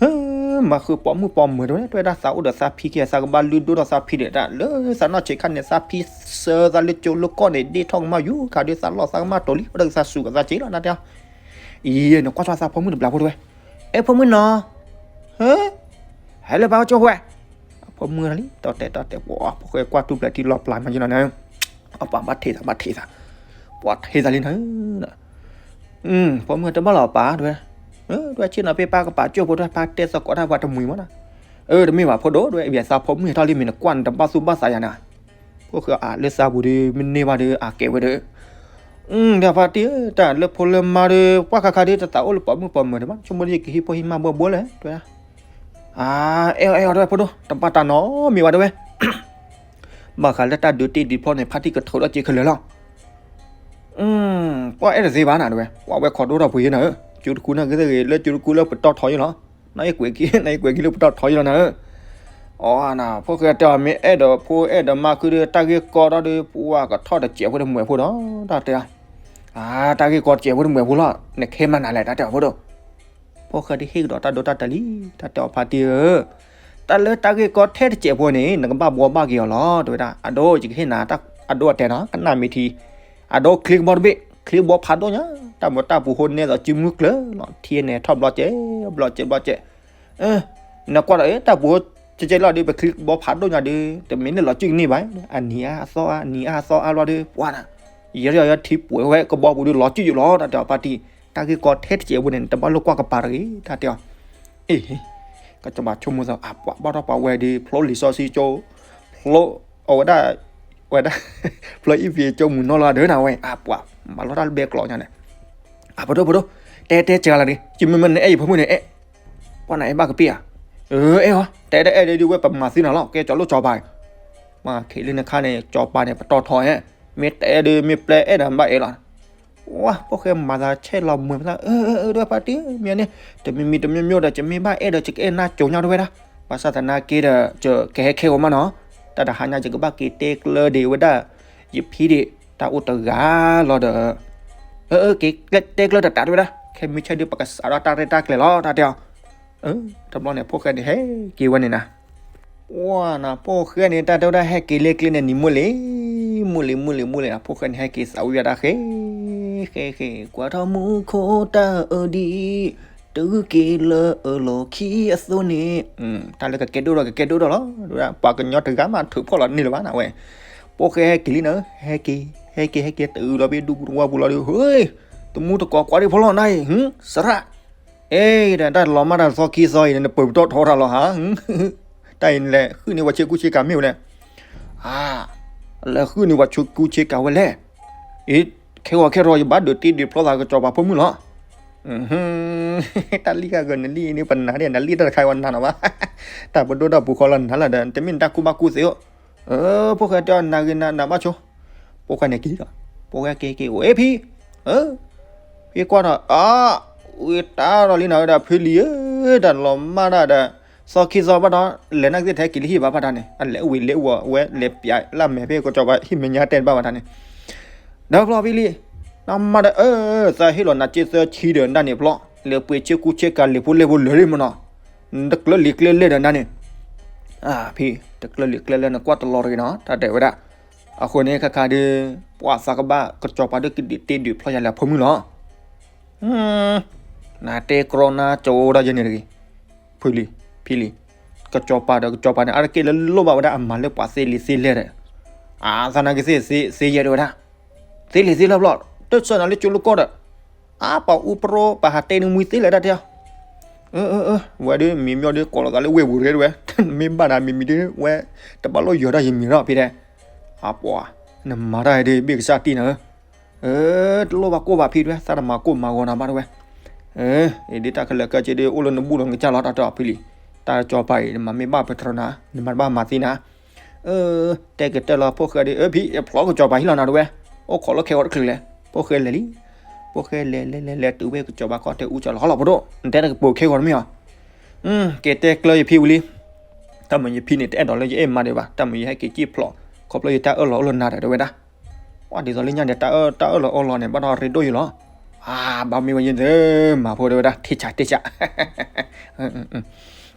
ဟၢ မၤဃုပိာ်မုၣ်ပိာ်မၢၤတဝဲ တဲဝဲဒၣ်သးအိၣ်ဒီးသးဖံကဲ သးကဘၣ်လုၢ်ဒိၣ်ထီၣ်သးဖံဒီး တၢ်လၢသးနီၢ်ဆံးခါန့ၣ် သးဖံစၢသးလၢကၠိလၢကီၢ်န့ၣ် ဒ့ၣ်ထီၣ်ကမၣ်ယူၤခါဒီး သးလီၢ်သးကမၣ်တိၤလံ အိၣ်ဒီးသးစူၤကသးစ့လီၤ နတဲအီၤ. အံၤ နကွၢ်ထီၣ်သးဖိမုၣ်တဘျီဖိတဝဲ, အဲ ဖိမုၣ်နီၤ, ဟၢ ဟဲလၢပၢ်ကၠိဝဲ, အဖိမုၣ်လံ တီတဲာ်တီတဲာ် ပှၤဖိၣ်ဃဲကွၢ်တူၢ်ပျဲၤထံလီၤပျၢၤမးကနီၤန့ၣ်, အပှၤဘၣ်ထံးသး ဘၣ်ထံးသး, ပှၤထံးသးလံနၤ. ဖိမုၣ်တဘၣ်လီၤပၢ်တဝဲ, တဝဲဆ့ၣ်နီၤဖဲပၢ်ကပာ်ကၠိဖိတဝဲ ပၢ်တဲသကိးတၢ်ပှၤတမှံၤမးနီၤ. အၢ တမ့ၢ်ဘၣ်ဖိဒိၣ်တဝဲ အံၤသးဖိမုၣ်ဟဲထီၣ်လံ မ့ၢ်နကွၢ်နတဘၣ်သူၣ်ဘၣ်သးယၤနၤ. ဖိၣ်ဃဲအလၢသးပူၤဒီး မ့ၢ်န့ၢ်ဘၣ်ဒီး အကဲဝဲဒီး, ဒီးဖါတံၢ် တၢ်လၢဖိလၢမါဒီး ပှၢ်ခါခါဒီး တသးအိၣ်လၢပိာ်မုၣ်ပိာ်မၢၤတဘၣ် ဆိကမိၣ်ဒီး ယကဟံးဖိဟံးမါဘှီဘှီလဲၣ် တဝဲဒၣ်. အါ အဲၣ်အီၤအဲၣ်အီၤတဝဲဖိဒိၣ် တဘၣ်တၢ်နီတမံၤဘၣ်တဝဲ, ဘၣ်ဃးလၢတၢ်ဒုးတ့ဒုးဖျီန့ၣ် ဖါတံၢ်ကထုးထီၣ်က့ၤခဲလၢာ်လီၤ. ပှၤအဲၣ်တသ့ဘၣ်နၤတဝဲ ပှၤဝဲခိးဒိၣ်ထီၣ်ပှ့ၤယဲနၤဧၢ, ကၠိတကူန့ၣ်ဂ့ၤသ့ၣ်ဂ့ၤ လၢကၠိတကူလၢပတီၢ်ထီယဲလီၤ, နကွဲးက့ၤ နကွဲးက့ၤလၢပတီၢ်ထီယဲလီၤနၤဧၢ. အီနၤ ဖိၣ်ဃဲတဲအီၤ မ့ၢ်အဲၣ်ဒိးဖိအဲၣ်ဒိးမါဃုဒီး တၢ်ဂ့ၢ်ကီထီၣ်ဒီး ပှၤကထီၣ်တစဲးဖိတမှဲးဖိဒီး တၢ်တဲအီၤ, အါ တၢ်ဂ့ၢ်ကီတစဲးဖိတမှဲးဖိလီၤ နခဲမးနၤလဲၣ် တၢ်တဲအီၤဖိဒိၣ်. ဖိၣ်ဃဲဒ်ဟ့ၣ်ကဒီးတၢ်ဒိတၢ်တဲာ်လံ တၢ်တဲအီၤဖါတံၢ်ဧၢ, တၢ်လၢတၢ်ဂ့ၢ်ကီထဲတစဲးဖိန့ၣ် နကဘၣ်ဘှီဘၣ်က့ၤအီၤလီၤ တဝဲဒၣ်. အဒိ ယကဟ့ၣ်နၤ အဒိအတဲာ်နီၤ ကနၣ်မ့ၢ်ထံ, အဒိချံကဘီတဘ့ၣ် ချံကဘီဖးဒိၣ်ညါ, တၢ်မုာ်တၢ်ပူၤဟိနဲသိးစုမုၢ်ကျၢၤလီၤ ထံန့ၣ်ထီၣ်ဘျီကဲ ဘျီကဲ ဘျီကဲ နကွၢ်ဒီး တၢ်ပူၤဟိကဲကဲလီၤဒီး ပချံကဘီဖးဒိၣ်ညါဒီး တမ့ၢ်န့ၣ်လီၤစုကန့ၢ်ဘၣ်, အနံၤအါအသီအါ နံၤအါအသီအါလီၤဒီး ပှၤနၤ, ယဲယထံပှဲၤဝဲကဘီပူၤဒီး လီၤစုယိာ်လီၤ တၢ်တဲအီၤဖါတံၢ်, တၢ်ဂ့ၢ်ကီထဲတစဲးဖိန့ၣ် နတဘၣ်လိာ်ကွၢ်ကပၤတဂ့ၤ တၢ်တဲအီၤ. အ့ ကစီၤပၤဆိကမိၣ်သး အပှၤဘၣ်ထီၣ်ပှၤဝဲဒီး ဖျိလံာ်စီဆှံကၠိ, ဖျိအဝဲဒၣ်, ဝဲဒၣ်, ဖျိအံၣ်သံးကၠိမုၢ်နီၢ်လီၤဒီးနၤဝဲ အပှၤ, မၤလီၤတၢ်လၢဘဲကျိးညါန့ၣ်, အပဒိၣ်ပဒိၣ်, တဲတဲစှၤလီၤဒီး ယမ့ၢ်မ့ၢ်နအဲၣ်ယဖိမုၣ်န့ၣ်အဲၣ်, ပှၤနအဲၣ်ဘၣ်ကပ့ၢ်ဧါ, အၢ အဲၣ်အီၤ တဲတအဲၣ်ဒီးဝဲပမၤသံနၤလီၤ ကဲကၠီလိၣ်ကၠီပၤ, မ့ၢ်ခဲလၢနခါန့ၣ် ကၠီပၤန့ၣ်ပတီၢ်ထီဧါ, မ့ၢ်တဲဒီးမ့ၢ်ပျဲအဲၣ်ဒီးဘၣ်အဲၣ်လီၤ ဝဲ ဖိၣ်ဃဲမၤသးဆဲးလီၤမုာ်မးသး အၢ အၢ အၢ ဒိၣ်ဖါတံၢ် မ့ၢ်န့ၣ် တမံၤမံၤတမံၤမံၤဒီး ယမ့ၢ်ဘၣ်အဲၣ်ဒီး ယကအဲၣ်နၤကိညါတဝဲဒၣ်, ဘၣ်ဆၣ်သနာ်က့ဒီး ယကဟဲခဲဂီၤမးနီၤ, တၢ်တဟါညါ ယကဘၣ်က့ၤတဲကျၢၤဒံးဝဲဒၣ် ယဖံဒံး တၢ်အိၣ်တဂၤလီၤဒီး, အၢ အၢ က့ၤတဲကျၢၤတတးတဝဲဒၣ်, ခဲမုၢ်ဆ့ၣ်ဒုး ပကစးထီၣ်တၢ်ရဲၣ်တၢ်ကျဲၤလီၤ တၢ်တဲအီၤ, အၢ တဘျီန့ၣ် ဖိၣ်ဃဲန့ၣ် ဟဲက့ၤဝဲန့ၣ်နၤ ဝဲနၤ ဖိၣ်ဃဲန့ၣ် တၢ်တဲဝဲဒၣ်ဟဲက့ၤလၢကျဲန့ၣ် နံၤမုၢ်လံ, မုၢ်လံ မုၢ်လံ မုၢ်လံ ဖိၣ်ဃဲန့ၣ် ဟဲက့ၤသးဝံၣ်ဝဲဒၣ်ဃဲ, ဃဲ ဃဲ ကွၢ်ထီၣ်မူခိၣ်တၢ်အၢဒံး, တုၤက့ၤလၢအလီၢ်ခံအသိးန့ၣ်, တၢ်လၢကကဲဒိၣ်ထီၣ် ကကဲဒိၣ်ထီၣ်လီၤ, ပှၤကညီတဂၤမးထုးဖှိၣ်လီၤန့ၢ်လၢၤဘၣ်နၤဝဲ, ဖိၣ်ဃဲဟဲက့ၤလံနၤ, ဟဲက့ၤ ဟဲက့ၤ ဟဲက့ၤ တုၤလီၤဖဲဒူပူၤတဝီပူၤလီၤဒီး ဟ့, တမူတကိးကွၢ်ဒံးဖီလီၤ နၤအံၤ ဟ့, စရၣ် အ့ တၢ်လီၤမၢ်တၢ်သီခံသီအံၤ နပၢၤပတီၢ်ထီတၢ်လီၤဟါ, တၢ်အံၤလဲၤဃုန့ၢ်ပှၤဆ့ကူဆ့ကၤမ့ၢ်ဝဲလဲၣ်, အါ, လဲၤဃုန့ၢ်ပှၤဆ့ကူဆ့ကၤဝဲလဲၣ်, အ့, ခဲဂီၤခဲထီၣ်ယဘၣ်ဒုးတ့ဒုးဖျီသးကစီၤပၤဖိမုၣ်လီၤ, တၢ်လံၣ်ဃာ်ဂၢၢ်နလံၣ်န့ၣ် ပနၤဒဲး နလံၣ်တၢ်တခါအံၤဝဲနၤနီၤဘၣ်, တၢ်ပဒိၣ်တၢ်ပူၤဃီလီၤနၤလၢဒီး တမ့ၢ်နတၢ်ကူၣ်ဘၣ်ကူၣ်သ့အိၣ်, ဖိၣ်ဃဲတဲအီၤ နၤဂ့ၤနၤဘၣ်ဆိ, ဖိၣ်ဃဲန့ၣ်က့ၤဒီး, ဖိၣ်ဃဲက့ၤက့ၤ အိၣ် အ့ဖံ, ဖံကွၢ်ဒီး အါ, ဝံတၢ်ဒီးလံနၤဝဲဒၣ်ဖုလံဧၢ, တၢ်လီၤမၢ်တၢ်ဒီး, သီခံသီဘၣ်ဒီး, လဲၤနာ်က့ၤထဲက့ၤလၢဟံၣ်ဘၣ်ဖးတၢ်န့ၣ် အလဲၤဝံၤလဲၤဝီၤဝဲလဲၤပျးလၢမဲာ်ဖဲ ကစီၤပၤဟံၣ်မဲာ်ညါတဲတဘၣ်ဘၣ်တၢ်န့ၣ်, ဒီးဖျီဖံလံ, နမါဒီး အၢ, သးဟ့ၣ်လီၤနၤစ့သၢဆံဒီးဒၣ်န့ၣ်ဖျီ, လဲၤပှ့ၤဆ့ကူဆ့ကၤလံာ်ဖိလဲၢ်ဖိလၢာ်လံမနီၤ, နတကျၢၤလံာ်ကျဲလဲၢ်ဒီးဒၣ်န့ၣ်, အါဖံ, တကျၢၤလံာ်ကျဲလဲၢ်နကွၢ်တလီၤတဂ့ၤနီၤ တၢ်တဲဝဲဒၣ်, အဃိန့ၣ်ခါခါဒီး, ပှၤသးကဘၣ်ကစီၤပၤဒီးကဒုးတ့ဒုးဖျီယၤလၢအဖိမုၣ်လီၤ, နတဲကြီနါကၠိဒီးယဲန့ၣ်တဂ့ၤ, ဖုလံ, ဖံလံ, ကစီၤပၤဒီးကစီၤပၤန့ၣ် အါတက့ၢ်လၢလိၣ်ဘၣ်ဝဲဒၣ်အမၤလၢပှၤသ့လံာ်သ့လဲၢ်ဒီး, အသးနာ်က့ၤသ့ၣ်သ့ယဲၢ်တဲဝဲဒၣ်, သ့လံာ်သ့လၢဘျီၣ်, တဆၢနၤလၢကၠိလၢကီၢ်ဒီး, အပှၤအူပရိ ပှၤဟးတဲနမှံသ့လဲၣ်တၢ်တဲအီၤ, အၢ အၢ အၢ ဝဲဒၣ်မံၤမ့ၢ်ဒ်ကိးလီၤသးလၢဝ့ၢ်ပူၤတဂ့ၤတဲဝဲ, မ့ၢ်ဘၣ်နၤမံၤမံၤဒ်ဝဲ, တဘၣ်လိၣ်ယီၤတၢ်ယမံၤနီၤဖံတဲ, အပှၤ, နမၤတၢ်ဒ်ဘ့ၣ်ကစၢ်တံၢ်နၤဧၢ အၢ တလိၣ်ဘၣ်ကိၢ်ဘၣ်ဖံးတဲဝဲ သးတမၤကိၢ်မၤဂီၤနၤဘၣ်တဲဝဲ, အၢ အံၤဒ်တၢ်ခဲလၢာ်ခဲဆ့ဒ်အိၣ်လၢနဘူၣ်လီၤနကစၢ်လီၤ တၢ်တဲအီၤဖံလံ, တၢ်ကစီၤပၤအံၤ နမၤမ့ၢ်ဘၣ်ပတြၢၤနၤ နမၤတဘၣ်မၤသ့နၤ, အၢ တဲကတၢၢ်လီၤ ဖိၣ်ဃဲဒ် အၢ ဖံ ဖျီကစီၤပၤဟံၣ်လီၤနၤတဲဝဲ, အိၣ်ခိးလၢခဲဂီၤတချုးလဲၣ်, ဖိၣ်ဃဲလဲၤလံ, ဖိၣ်ဃဲလဲၤလဲၤလဲၤလဲၤတုၤဝဲကစီၤပၤခီတဲအူကၠီလီၤ ဟီလီၤပဒိၣ် နတဲနကပိာ်ခဲဂီၤတမ့ၢ်အီၤ ကဲတဲကျၢၤယဖံဝံၤလံ, တၢ်မုာ်ယဖံန့ၣ် တအဲၣ်ဒိးလၢယအဲၣ်မၤဒံးဘၣ် တၢ်မုာ်ယဟဲက့ၤစံၣ်ဖျိး ခီဖျိယတၢ်အၢၣ်လီၤအိၣ်လၢနၤဒီးတဲဝဲဒၣ်, ပှၤဒ်သိးလၢညါဒီးတၢ်အၢၣ်လီၤအီလီၤန့ၣ် ဘၣ်ဒီးရ့ဒိၣ်ယလီၤ, အါ ဘၣ်မ့ၢ်ဝဲယဲၢ်သၢ မၤဖိတဲဝဲဒၣ် ထံဆးထံဆး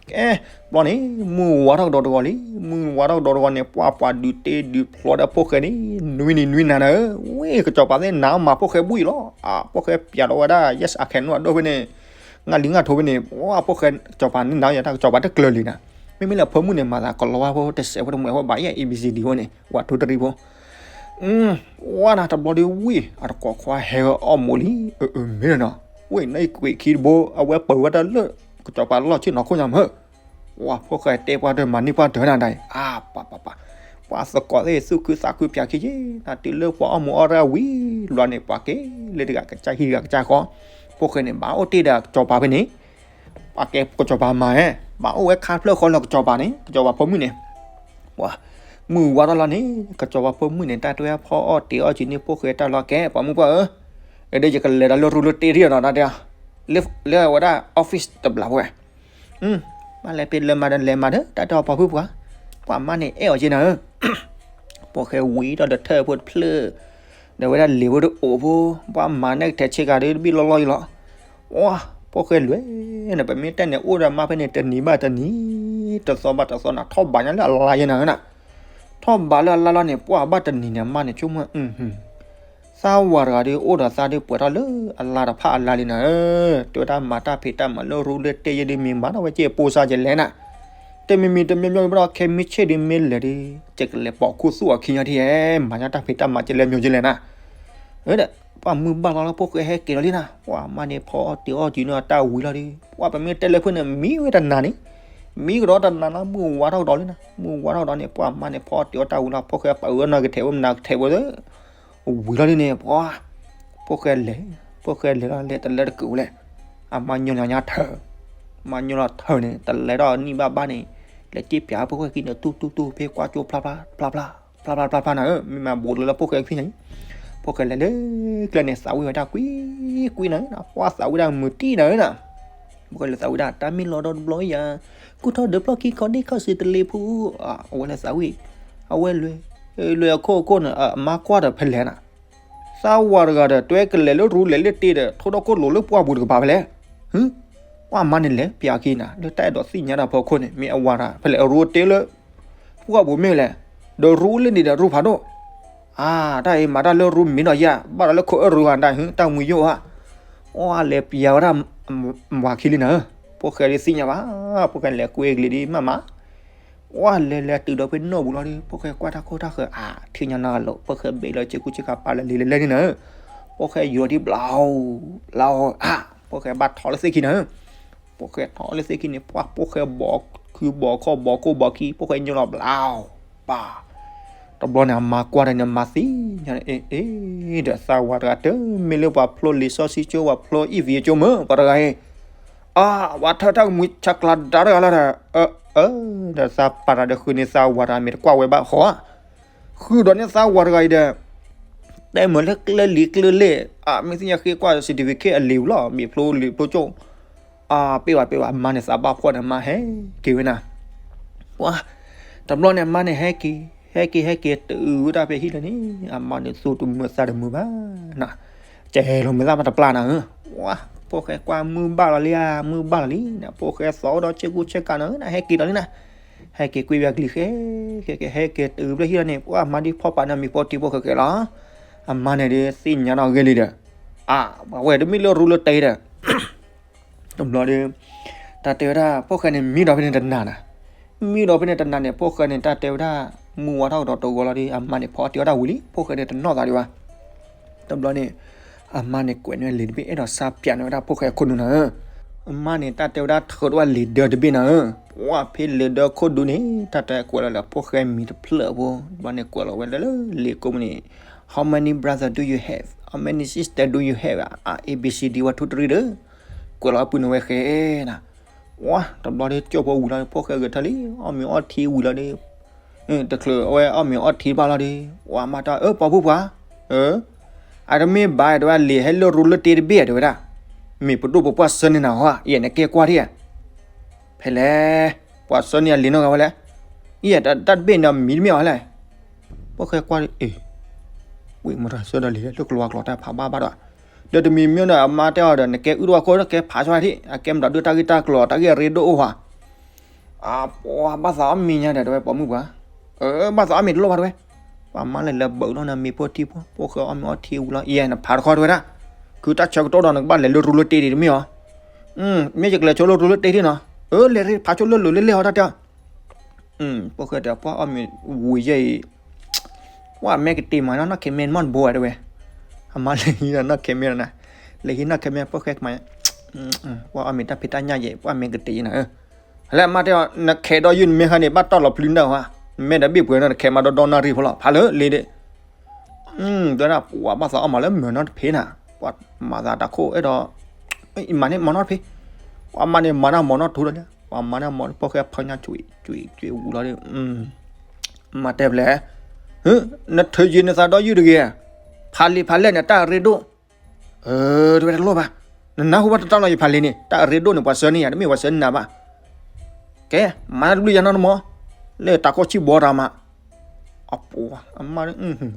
ကဲ, ဘျီန့ၣ် မုၢ်ဝါထီၣ်ကဒီးတဂီၤလံ, မုၢ်ဝါထီၣ်ကဒီးတဂီၤန့ၣ် ပှၤပှၤဒုးတ့ဒုးဖျီဒီးဖိၣ်ဃဲန့ၣ် နွံနံၤနွံနၤနၤဧၢ, ဝ့ၢ်ကစီၤပၤသ့ၣ်နၤမၤဖိၣ်ဃဲဘူၣ်အံၤလီၤ, အဖိၣ်ဃဲပျးထီၣ်ဝဲဒၣ် ယဲၢ်စးခဲနူအဒိၣ်ဖဲန့ၣ်, ငါလံငါထိဖဲန့ၣ် ပှၤဖိၣ်ဃဲ ကစီၤပၤန့ၣ်နၤယတၢ်ကစီၤပၤတကျၢၤလံနၤ, မ့မ့ၢ်လၢဖိမုၣ်န့ၣ် မၤသးကလီၤဝါဖိတစဲးဖိတမှဲးဖိဘၣ်ယဲၢ် A B C D ဖိန့ၣ် ဝးထူတရံဖိ ဝါနၤတဘျီဒီးဝံၣ် အတကိးခွါဟဲအီၣ်မိာ်လံ, အၢ မ့ၢ်နီၤ, ဝံၣ်နီၢ်အံၤကွံာ်ခံတဘိ အဝဲပၢၤဝဲတၢ်လၢ ကစီၤပၤလီၢ်ဆ့ၣ်နီၤခိၣ်ညါမၢ်, ဝါဖိၣ်ဃဲတဲပှၤတမၤန့ၢ်ပှၤတၢၤနၤဒၣ်အံၤ အါ ပၢ်ပၢ်ပၢ်, ပှၤသကိးသ့ၣ်သူၣ်ခုသးခုပၠးခံယ့ၢ် နတုၤလၢပှၤအီၣ်မိာ်အီၣ်ရၣ်ဝံၤလီၤန့ၣ် ပှၤက့ၤလၢတဂၤကစၢ်ဟံၣ်တဂၤကစၢ်ဃီ, ဖိၣ်ဃဲန့ၣ် ဘၣ်အိၣ်တ့ၢ်ဒီးကစီၤပၤဖဲန့ၣ် ပှၤကဲကစီၤပၤမၤဧါ, ဘၣ်အိၣ်ဝဲခါဖျၢၣ်ဃီလၢကစီၤပၤန့ၣ် ကစီၤပၤဖိမုၣ်န့ၣ်, ပှၤ, မုၢ်ဝါထီၣ်လီၤန့ၣ် ကစီၤပၤဖိမုၣ်န့ၣ် တၢ်တဲဝဲဖီအီၣ်တ့ၤအီၣ်က့ၤန့ၢ်ဖိၣ်ဃဲတၢ်လီၤကဲ ပှၤမုၣ်ပှၢ်ဧၢ, အဒ်ယကလဲၤဒီးလၢရူလၢတ့ထံၣ်နီၤ တၢ်တဲ, လၢအဝဲဒၣ် office တဘျီဖဲဝဲ ဘၣ်လဲၤဖဲလဲၤမၤဒီးလဲၤမၤဒီး တၢ်တဲအီၤပှၤဖုၣ်ပှၢ်, ပှၤမါန့ၣ်အဲၣ်အီၤက့နၤဧၢ, ဖိၣ်ဃဲဝံၤဒီးဒီးထၢၣ်ဖိတဖျၢၣ်, ဒီးဝဲဒၣ်လံာ်ဖိတအိၣ်ဖိ, ပှၤမၤန့ၢ်ကထဲးဆ့ကၤဒီးတဘ့ၣ်လီၢ်လီၢ်ယလီၤ, ဝါ, ဖိၣ်ဃဲလဲၤ, နပမ့ၢ်တဲန့ၣ် အိၣ်ဒီးမါဖဲန့ၣ်တနံၤဘၣ်တနံၤ, တသီဘၣ်တသီနၤ ထီၣ်ဘးညါလၢအလါယဲနၤဧၢနၤ, ထီၣ်ဘးလၢအလါလီၤန့ၣ် ပှၤဘၣ်တနံၤန့ၣ် အမါန့ၣ်ဆိကမိၣ် သးဝၤတဂၤဒီး အိၣ်ဒီးသးဒီးပှဲၤထီၣ်လၢအလါတဖၣ်အလါလံနၤဧၢ, တဲဝဲဒၣ်မၤတၢ်ဖံးတၢ်မၤလၢရူလၢတ့ယဲဒီး မ့ၢ်မၤထီၣ်ဝဲက့ၤပိစါယလဲၣ်နၤ, တမံၤမံၤတမံၤမံၤဘၣ်ဒီး ခဲမုၢ်ဆ့ၣ်ဒီးမ့ၢ်လဲၤဒီး ယကလဲၤပိာ်ခူသူၣ်အခံညီထံၣ်ဧဲ, မၤညါတၢ်ဖံးတၢ်မၤကလဲၣ်မ့ၢ်ကလဲၣ်နၤ, ဒီး ပှၤမုၢ်ဘၣ်လီၤလၢဖိၣ်ဃဲဟဲက့ၤလီၤလံနၤ, ပှၤမါန့ၣ်ဖီအီၣ်တ့ၤအီၣ်က့ၤန့ၢ်တၢ်ဝံၤလီၤဒီး ပှၤပမ့ၢ်တဲလၢဖုန့ၣ် မံဝဲတနၤန့ၣ်, မံကဒီးတနၤလီၤ မုၢ်ဝါထီၣ်ကဒီးလံနၤ, မုၢ်ဝါထီၣ်ကဒီးန့ၣ် ပှၤမါန့ၣ်ဖီအီၣ်တ့ၤအီၣ်တၢ်ဝံၤလီၤ ဖိၣ်ဃဲပာ်ဝဲနီၢ်ကထဲးဝဲမနၤကထဲးဝဲ ဝံၤလီၤဒ်န့ၣ် ပှၤ, ဖိၣ်ဃဲလဲၤ, ဖိၣ်ဃဲလဲၤလီၤလဲၤတလဲၤတကုာ်ဝဲလဲၣ်, အမါညီလီၤညါထၢၣ်, မါညီလီၤထၢၣ်န့ၣ် တလဲၤဒီးနံၣ်ဘၣ်ဘၣ်န့ၣ်, လဲၤက့ၤပျးဖိၣ်ဃဲခံန့ၣ် တူၢ်တူၢ်တူၢ်ဖဲကွၢ်ကၠိဖျါဖျါ, ဖျါဖျါဖျါဖျါနၤဧၢ, မ့ၢ်မၤဘူးလၢလၢဖိၣ်ဃဲခံညါ, ဖိၣ်ဃဲလဲၤလၢကျဲန့ၣ် သးဝံၣ်ဝဲဒၣ်ကွံကွံနၤ, ပှၤသးဝံၣ်ဒၣ်မုာ်တံၢ်နၤဧၢနၤ ဖိၣ်ဃဲလဲၤသးဝံၣ်ဒၣ် တၢ်မ့ၢ်လီၤဒီးတဘျီယၤ, ကူၣ်ထီၣ်ဒၢးဖျီၣ်ခံခီဒ့ၣ်ခီၣ်စ့တလ့ဖူ, အဝဲလဲၤသးဝံၣ်, အဝဲလွဲ, လွဲအခိၣ်အခိၣ်န့ၣ် အမါကွၢ်ဒီးဖဲလဲၣ်နၤ, သးဝၤတဂၤဒီး တွဲကလဲၤလၢရူလဲၤလၢတ့ဒီး ထိၣ်ဒီခိၣ်လိၤလၢပှၢ်ပူၤတကပၤဖဲလဲၣ်, ဟ, ပှၤမါန့ၣ်လဲၤပျးခံနၤ လၢတၢ်အဲၣ်ဒိးသ့ၣ်ညါတၢ်ဖီခိၣ်န့ၣ် မ့ၢ်အဝၤတဂၤဖဲလဲၣ် အရူတ့လၢ ပှၢ်ပူၤမ့ၢ်လဲၣ်, ဒီးရူလၢန့ၣ်ဒီးရူဖးဒိၣ် အါ, တၢ်အံၤမၤတၢ်လၢရူမ့ၢ်ဒီးယၤ ဘၣ်ဒီးလၢခိၣ်အၢရူဂၤဒၣ်ဟ့ တၢ်မှံယိၣ်ဧါ, အလဲၤပျးဝဲဒၣ် ဝၤခံလံနၤဧၢ, ဖိၣ်ဃဲဒ်သ့ၣ်ညါဘၣ်, ဖိၣ်ဃဲလဲၤကွဲကလံၤဒ်မးမး, ဝဲလဲၤလဲၤတုၤဒီးဖဲနီၣ်ပူၤလီၤဒီး ဖိၣ်ဃဲကွၢ်တၢ်ခိၣ်တၢ်ဃၢၤအါ ထံၣ်ညါနီၢ်လီၤ ဖိၣ်ဃဲဘ့ၣ်လၢဆ့ကူဆ့ကၤပာ်လၢလံၤလဲၤလဲၤန့ၣ်နၤဧၢ, ဖိၣ်ဃဲယိၤဒီးဘျီ, ဘျီအါ, ဖိၣ်ဃဲဘၣ်ထီၣ်လၢသ့ၣ်ခံနၤဧၢ ဖိၣ်ဃဲထီၣ်လၢသ့ၣ်ခံန့ၣ် ပှၤဖိၣ်ဃဲဘီခုဘီခီၣ်ဘီကိၢ်ဘီခံ ဖိၣ်ဃဲညိလီၤဘျီ, ပၢ်, တဘျီန့ၣ် အမါကွၢ်ဒီးန့ၣ် မၤသံညါန့ၣ် အ့ အ့ ဒီးသးဝၤတဂၤတမ့ၢ်လၢပှၤဖျိလံာ်စီဆှံကၠိ ပှၤဖျိအံၣ်ဝံၤကၠိမ့ၢ် ပှၤတဂၤအံၤ, အါ, ပှၤထၢတၢ်ကမှံဆးကျးဒါတဂၤလီၤဒီး, အၢ အၢ, ဒီးသးပာ်တၢ်ဒီးဃုန့ၢ်သးဝၤတဂၤမ့ၢ်တကွၢ်ဝဲဘၣ်ဃီဧါ ဃုာ်ဒီးန့ၢ်သးဝၤတဂၤအံၤဒီး, တဲမ့ၢ်လၢကျဲလံၤကျဲလဲၣ်, အမ့ၢ်သ့ၣ်ညါဃ့ကွၢ် certificate အလံာ်ပူၤလီၤ မ့ၢ်ဖျိလံာ်ဖျိကၠိ, အါ, ပ့ၢ်ဝဲပ့ၢ်ဝဲ အမါန့ၣ်သးဘၣ်ဖှီၣ်ဒီးမါဟဲက့ၤဝဲနၤ, ပှၤ, တဘျီန့ၣ် အမါန့ၣ်ဟဲက့ၤ, ဟဲက့ၤ ဟဲက့ၤ တုၤဝဲဒၣ်ဖဲဟံၣ်လၢန့ၣ်, အမါန့ၣ်သူၣ်တမုာ်သးတမုာ်ဘၣ်နၤ, ကဲလီၤမုာ်သးမးတပျၢ်နၤဧၢ, ပှၤ, ဖိၣ်ဃဲကွၢ်မုၢ်ဘၣ်လီၤလံဧါ, မုၢ်ဘၣ်လီၤလံနၤ, ဖိၣ်ဃဲသီၣ်ဒီးဆ့ကူဆ့ကၤနၤဧၢ, နဟဲက့ၤဒီးလံနၤ, ဟဲက့ၤကွံာ်ဘၣ်ကလံၤဃဲ, ဃဲက့ၤ ဟဲက့ၤတုၤဖဲဟံၣ်လၢန့ၣ် ပှၤမါဒ်ဖီၣ်ပာ်န့ၣ်မ့ၢ်ဖီၣ်တံၢ်ဖိၣ်ဃဲက့ၤလီၤ, အမါန့ၣ်ဒ်သ့ၣ်ညါနီၣ်ဂ့ၤလံဒီး, အါ, ပှၤဝဲတမ့ၢ်လၢရူလၢတ့ဒီး တဘျီဒီး, တၢ်တဲဝဲဒၣ် ဖိၣ်ဃဲန့ၣ် မံဒီးဖဲန့ၣ်တနၤနၤ, မံဒီးဖဲန့ၣ်တနၤန့ၣ် ဖိၣ်ဃဲန့ၣ် တၢ်တဲဝဲဒၣ်, မုၢ်ဝါထီၣ်ကဒီးတဂီၤလီၤဒီး အမါန့ၣ်ဖီအီၣ်တ့ၢ်အီၣ်တၢ်ဝံၤလံ ဖိၣ်ဃဲဒီးတနီၣ်သးဒံးဘၣ်. တဘျီန့ၣ် အမါန့ၣ်ကွဲးန့ၢ်လံာ်တဘ့ၣ် အဲၣ်ဒိးစၢ်ပၠးန့ၢ်ဝဲဒၣ်ဖိၣ်ဃဲအခိၣ်နူာ်နၤဧၢ. အမါန့ၣ်တၢ်တဲဝဲဒၣ်ထုးထီၣ်ဝဲလံာ်ဒၢတဘ့ၣ်နၤဧၢ. ပှၢ်ဖဲလံာ်ဒၢခိၣ်ဒူန့ၣ် တၢ်တဲကွဲးလီၤလၢဖိၣ်ဃဲမံၤတဖျၢၣ်ဖိ တဘျီန့ၣ်ကွဲးလီၤဝဲလၢလံာ်ကိးမုၢ်န့ၣ် How many brother do you have? How many sister do you have? အ A B C D one two three ဒီး ကွဲးလီၤအပုၢ်န့ၣ်ဝဲဃဲနၤ. ဝါ တဘျီဒီးကၠိဖိဝံၤလီၤဒီး ဖိၣ်ဃဲဂဲၤထၢၣ်လံ အီၣ်မ့ၤအီထံဝံၤလီၤဒီး တချုးအဝဲအီၣ်မ့ၤအီထံဘၣ်လီၤဒီး ဝါမါတဲအီၤ ပိာ်မုၣ်ပှၤ အတမ့ၢ်ဘၣ်တဲဝဲ လံာ်ဟဲလၢရူလၢတ့တဘ့ၣ်တဲဝဲဒၣ် မ့ၢ်ပဒိၣ်ပပှၢ်ဆှၢန့ၢ်နၤဟီ ယဲနကဲကွၢ်ထံၣ်ဧါ ဖဲလဲၣ် ပှၤဆှၢန့ၢ်အလံာ်နီၢ်ဂၤဝဲလဲၣ် ယဲတၢ်တဘ့ၣ်န့ၣ်မံၤတမ့ၢ်အီၤလဲၣ် ဖိၣ်ဃဲကွၢ်အ့ ဝံၣ်မတၤဆှၢဒီးလံာ်လၢကျိၤဝါကျိၤတၢ်ဖးဘၣ်ဘၣ်ဒီး ဒီးတမံၤမ့ၢ်ဒီးအမါတဲအီၤဒီး နကဲအုၣ်တဝၣ်ခိၣ် နကဲဖးဆှၢထံၣ် အကဲမတၤဒုးတၢ်ဂ့ၢ်တၢ်ကျိၤ တၢ်ဂ့ၢ်အရ့ဒိၣ်အိၣ်ဟါ အပှၤဘၣ်သးအီၣ်မ့ၤညါဒီး တဝဲပိာ်မုၣ်ပှၤ အဘၣ်သးအီၣ်မ့ၤတလိၣ်ဘၣ်တဝဲ ပှၤမါလဲၤလၢဘၢးလီၤနမ့ၤဖိထံဖိ ဖိၣ်ဃဲအီၣ်မ့ၤအီထံဝံၤလီၤ ယဲနဖးတခီတဝဲဒၣ် ခုတၢ်ဆၢကတီၢ်ဒီးနကဘၣ်လဲၤလၢရူလၢတ့ဒံးတမ့ၢ်အီၤ မ့ၢ်ယကလဲၤဆိလၢရူလၢတ့ထံၣ်နီၤ အလဲၤဖးဆိလၢလိၤလၢလဲၢ်ဟီတၢ်တဲ ဖိၣ်ဃဲတဲပှၤအီၣ်မ့ၤဝံၤယဲအံၤ ပှၤမဲာ်ကတ့ၤမၤနီၢ်နီၢ်ခဲမဲနမီၢ်တဘိဝဲတဝဲ အမါလဲၤဟံးနီၢ်ခဲမဲနၤ လဲၤဟံးနီၢ်ခဲမဲဖိၣ်ဃဲကမၤ ပှၤအီၣ်မ့ၤတၢ်ဖံးတၢ်ညၣ်ယဲ ပှၤမဲာ်ကတ့ၤနၤဧၢ လၢအမါတဲအီၤ နခဲးဒီးယုၢ်နမဲာ်ဃါန့ၣ် ဘၣ်တီၢ်လီၤပျုၤနၢ်ဟါ မဲာ်ဒီးဘ့ၣ်ပှဲၤနၢ် နခဲးမးဒီဒီနၢ်ရံၣ်ဖိလီၤ ဖးလၢလ့ဒီး တဲဒၣ်ပှၤဘၣ်သးအီၣ်မးလၢမုာ်နီတဖံးနၤ ပှၤမၤသးတၢ်ခိၣ်အဲၣ်ဒိး မၤန့ၢ်မၤနီတဖံး ပှၤမၤန့ၢ်မၤနီၢ်မၤနီထူဒီးလၢ ပှၤမၤန့ၢ်မၤဖိၣ်ဃဲဖီညါကွံာ်ကွံာ်ကွံာ်ဝူၤလီၤဒီး မၤတဲဖဲလဲၣ် နထုးယံၤနသးဒီးယုၢ်တဂ့ၤ ဖးလံာ်ဖးလဲၢ်န့ၣ်တၢ်အရ့ဒိၣ် တဝဲတလိၣ်ဘၣ် နနၢ်ဟူဘၣ်တၢ်လီၤယဖးလံာ်န့ၣ် တၢ်အရ့ဒိၣ်န့ၣ် ပှၤဆှၢန့ၢ်ယၤ တမ့ၢ်ပှၤဆှၢန့ၢ်နၤဘၣ် ကဲ မၤတၢ်တဘျုးယၤနီတမံၤ လၢတၢ်ခိၣ်ဆံၣ်ဘီတၢ်မး အပှၤ အမါ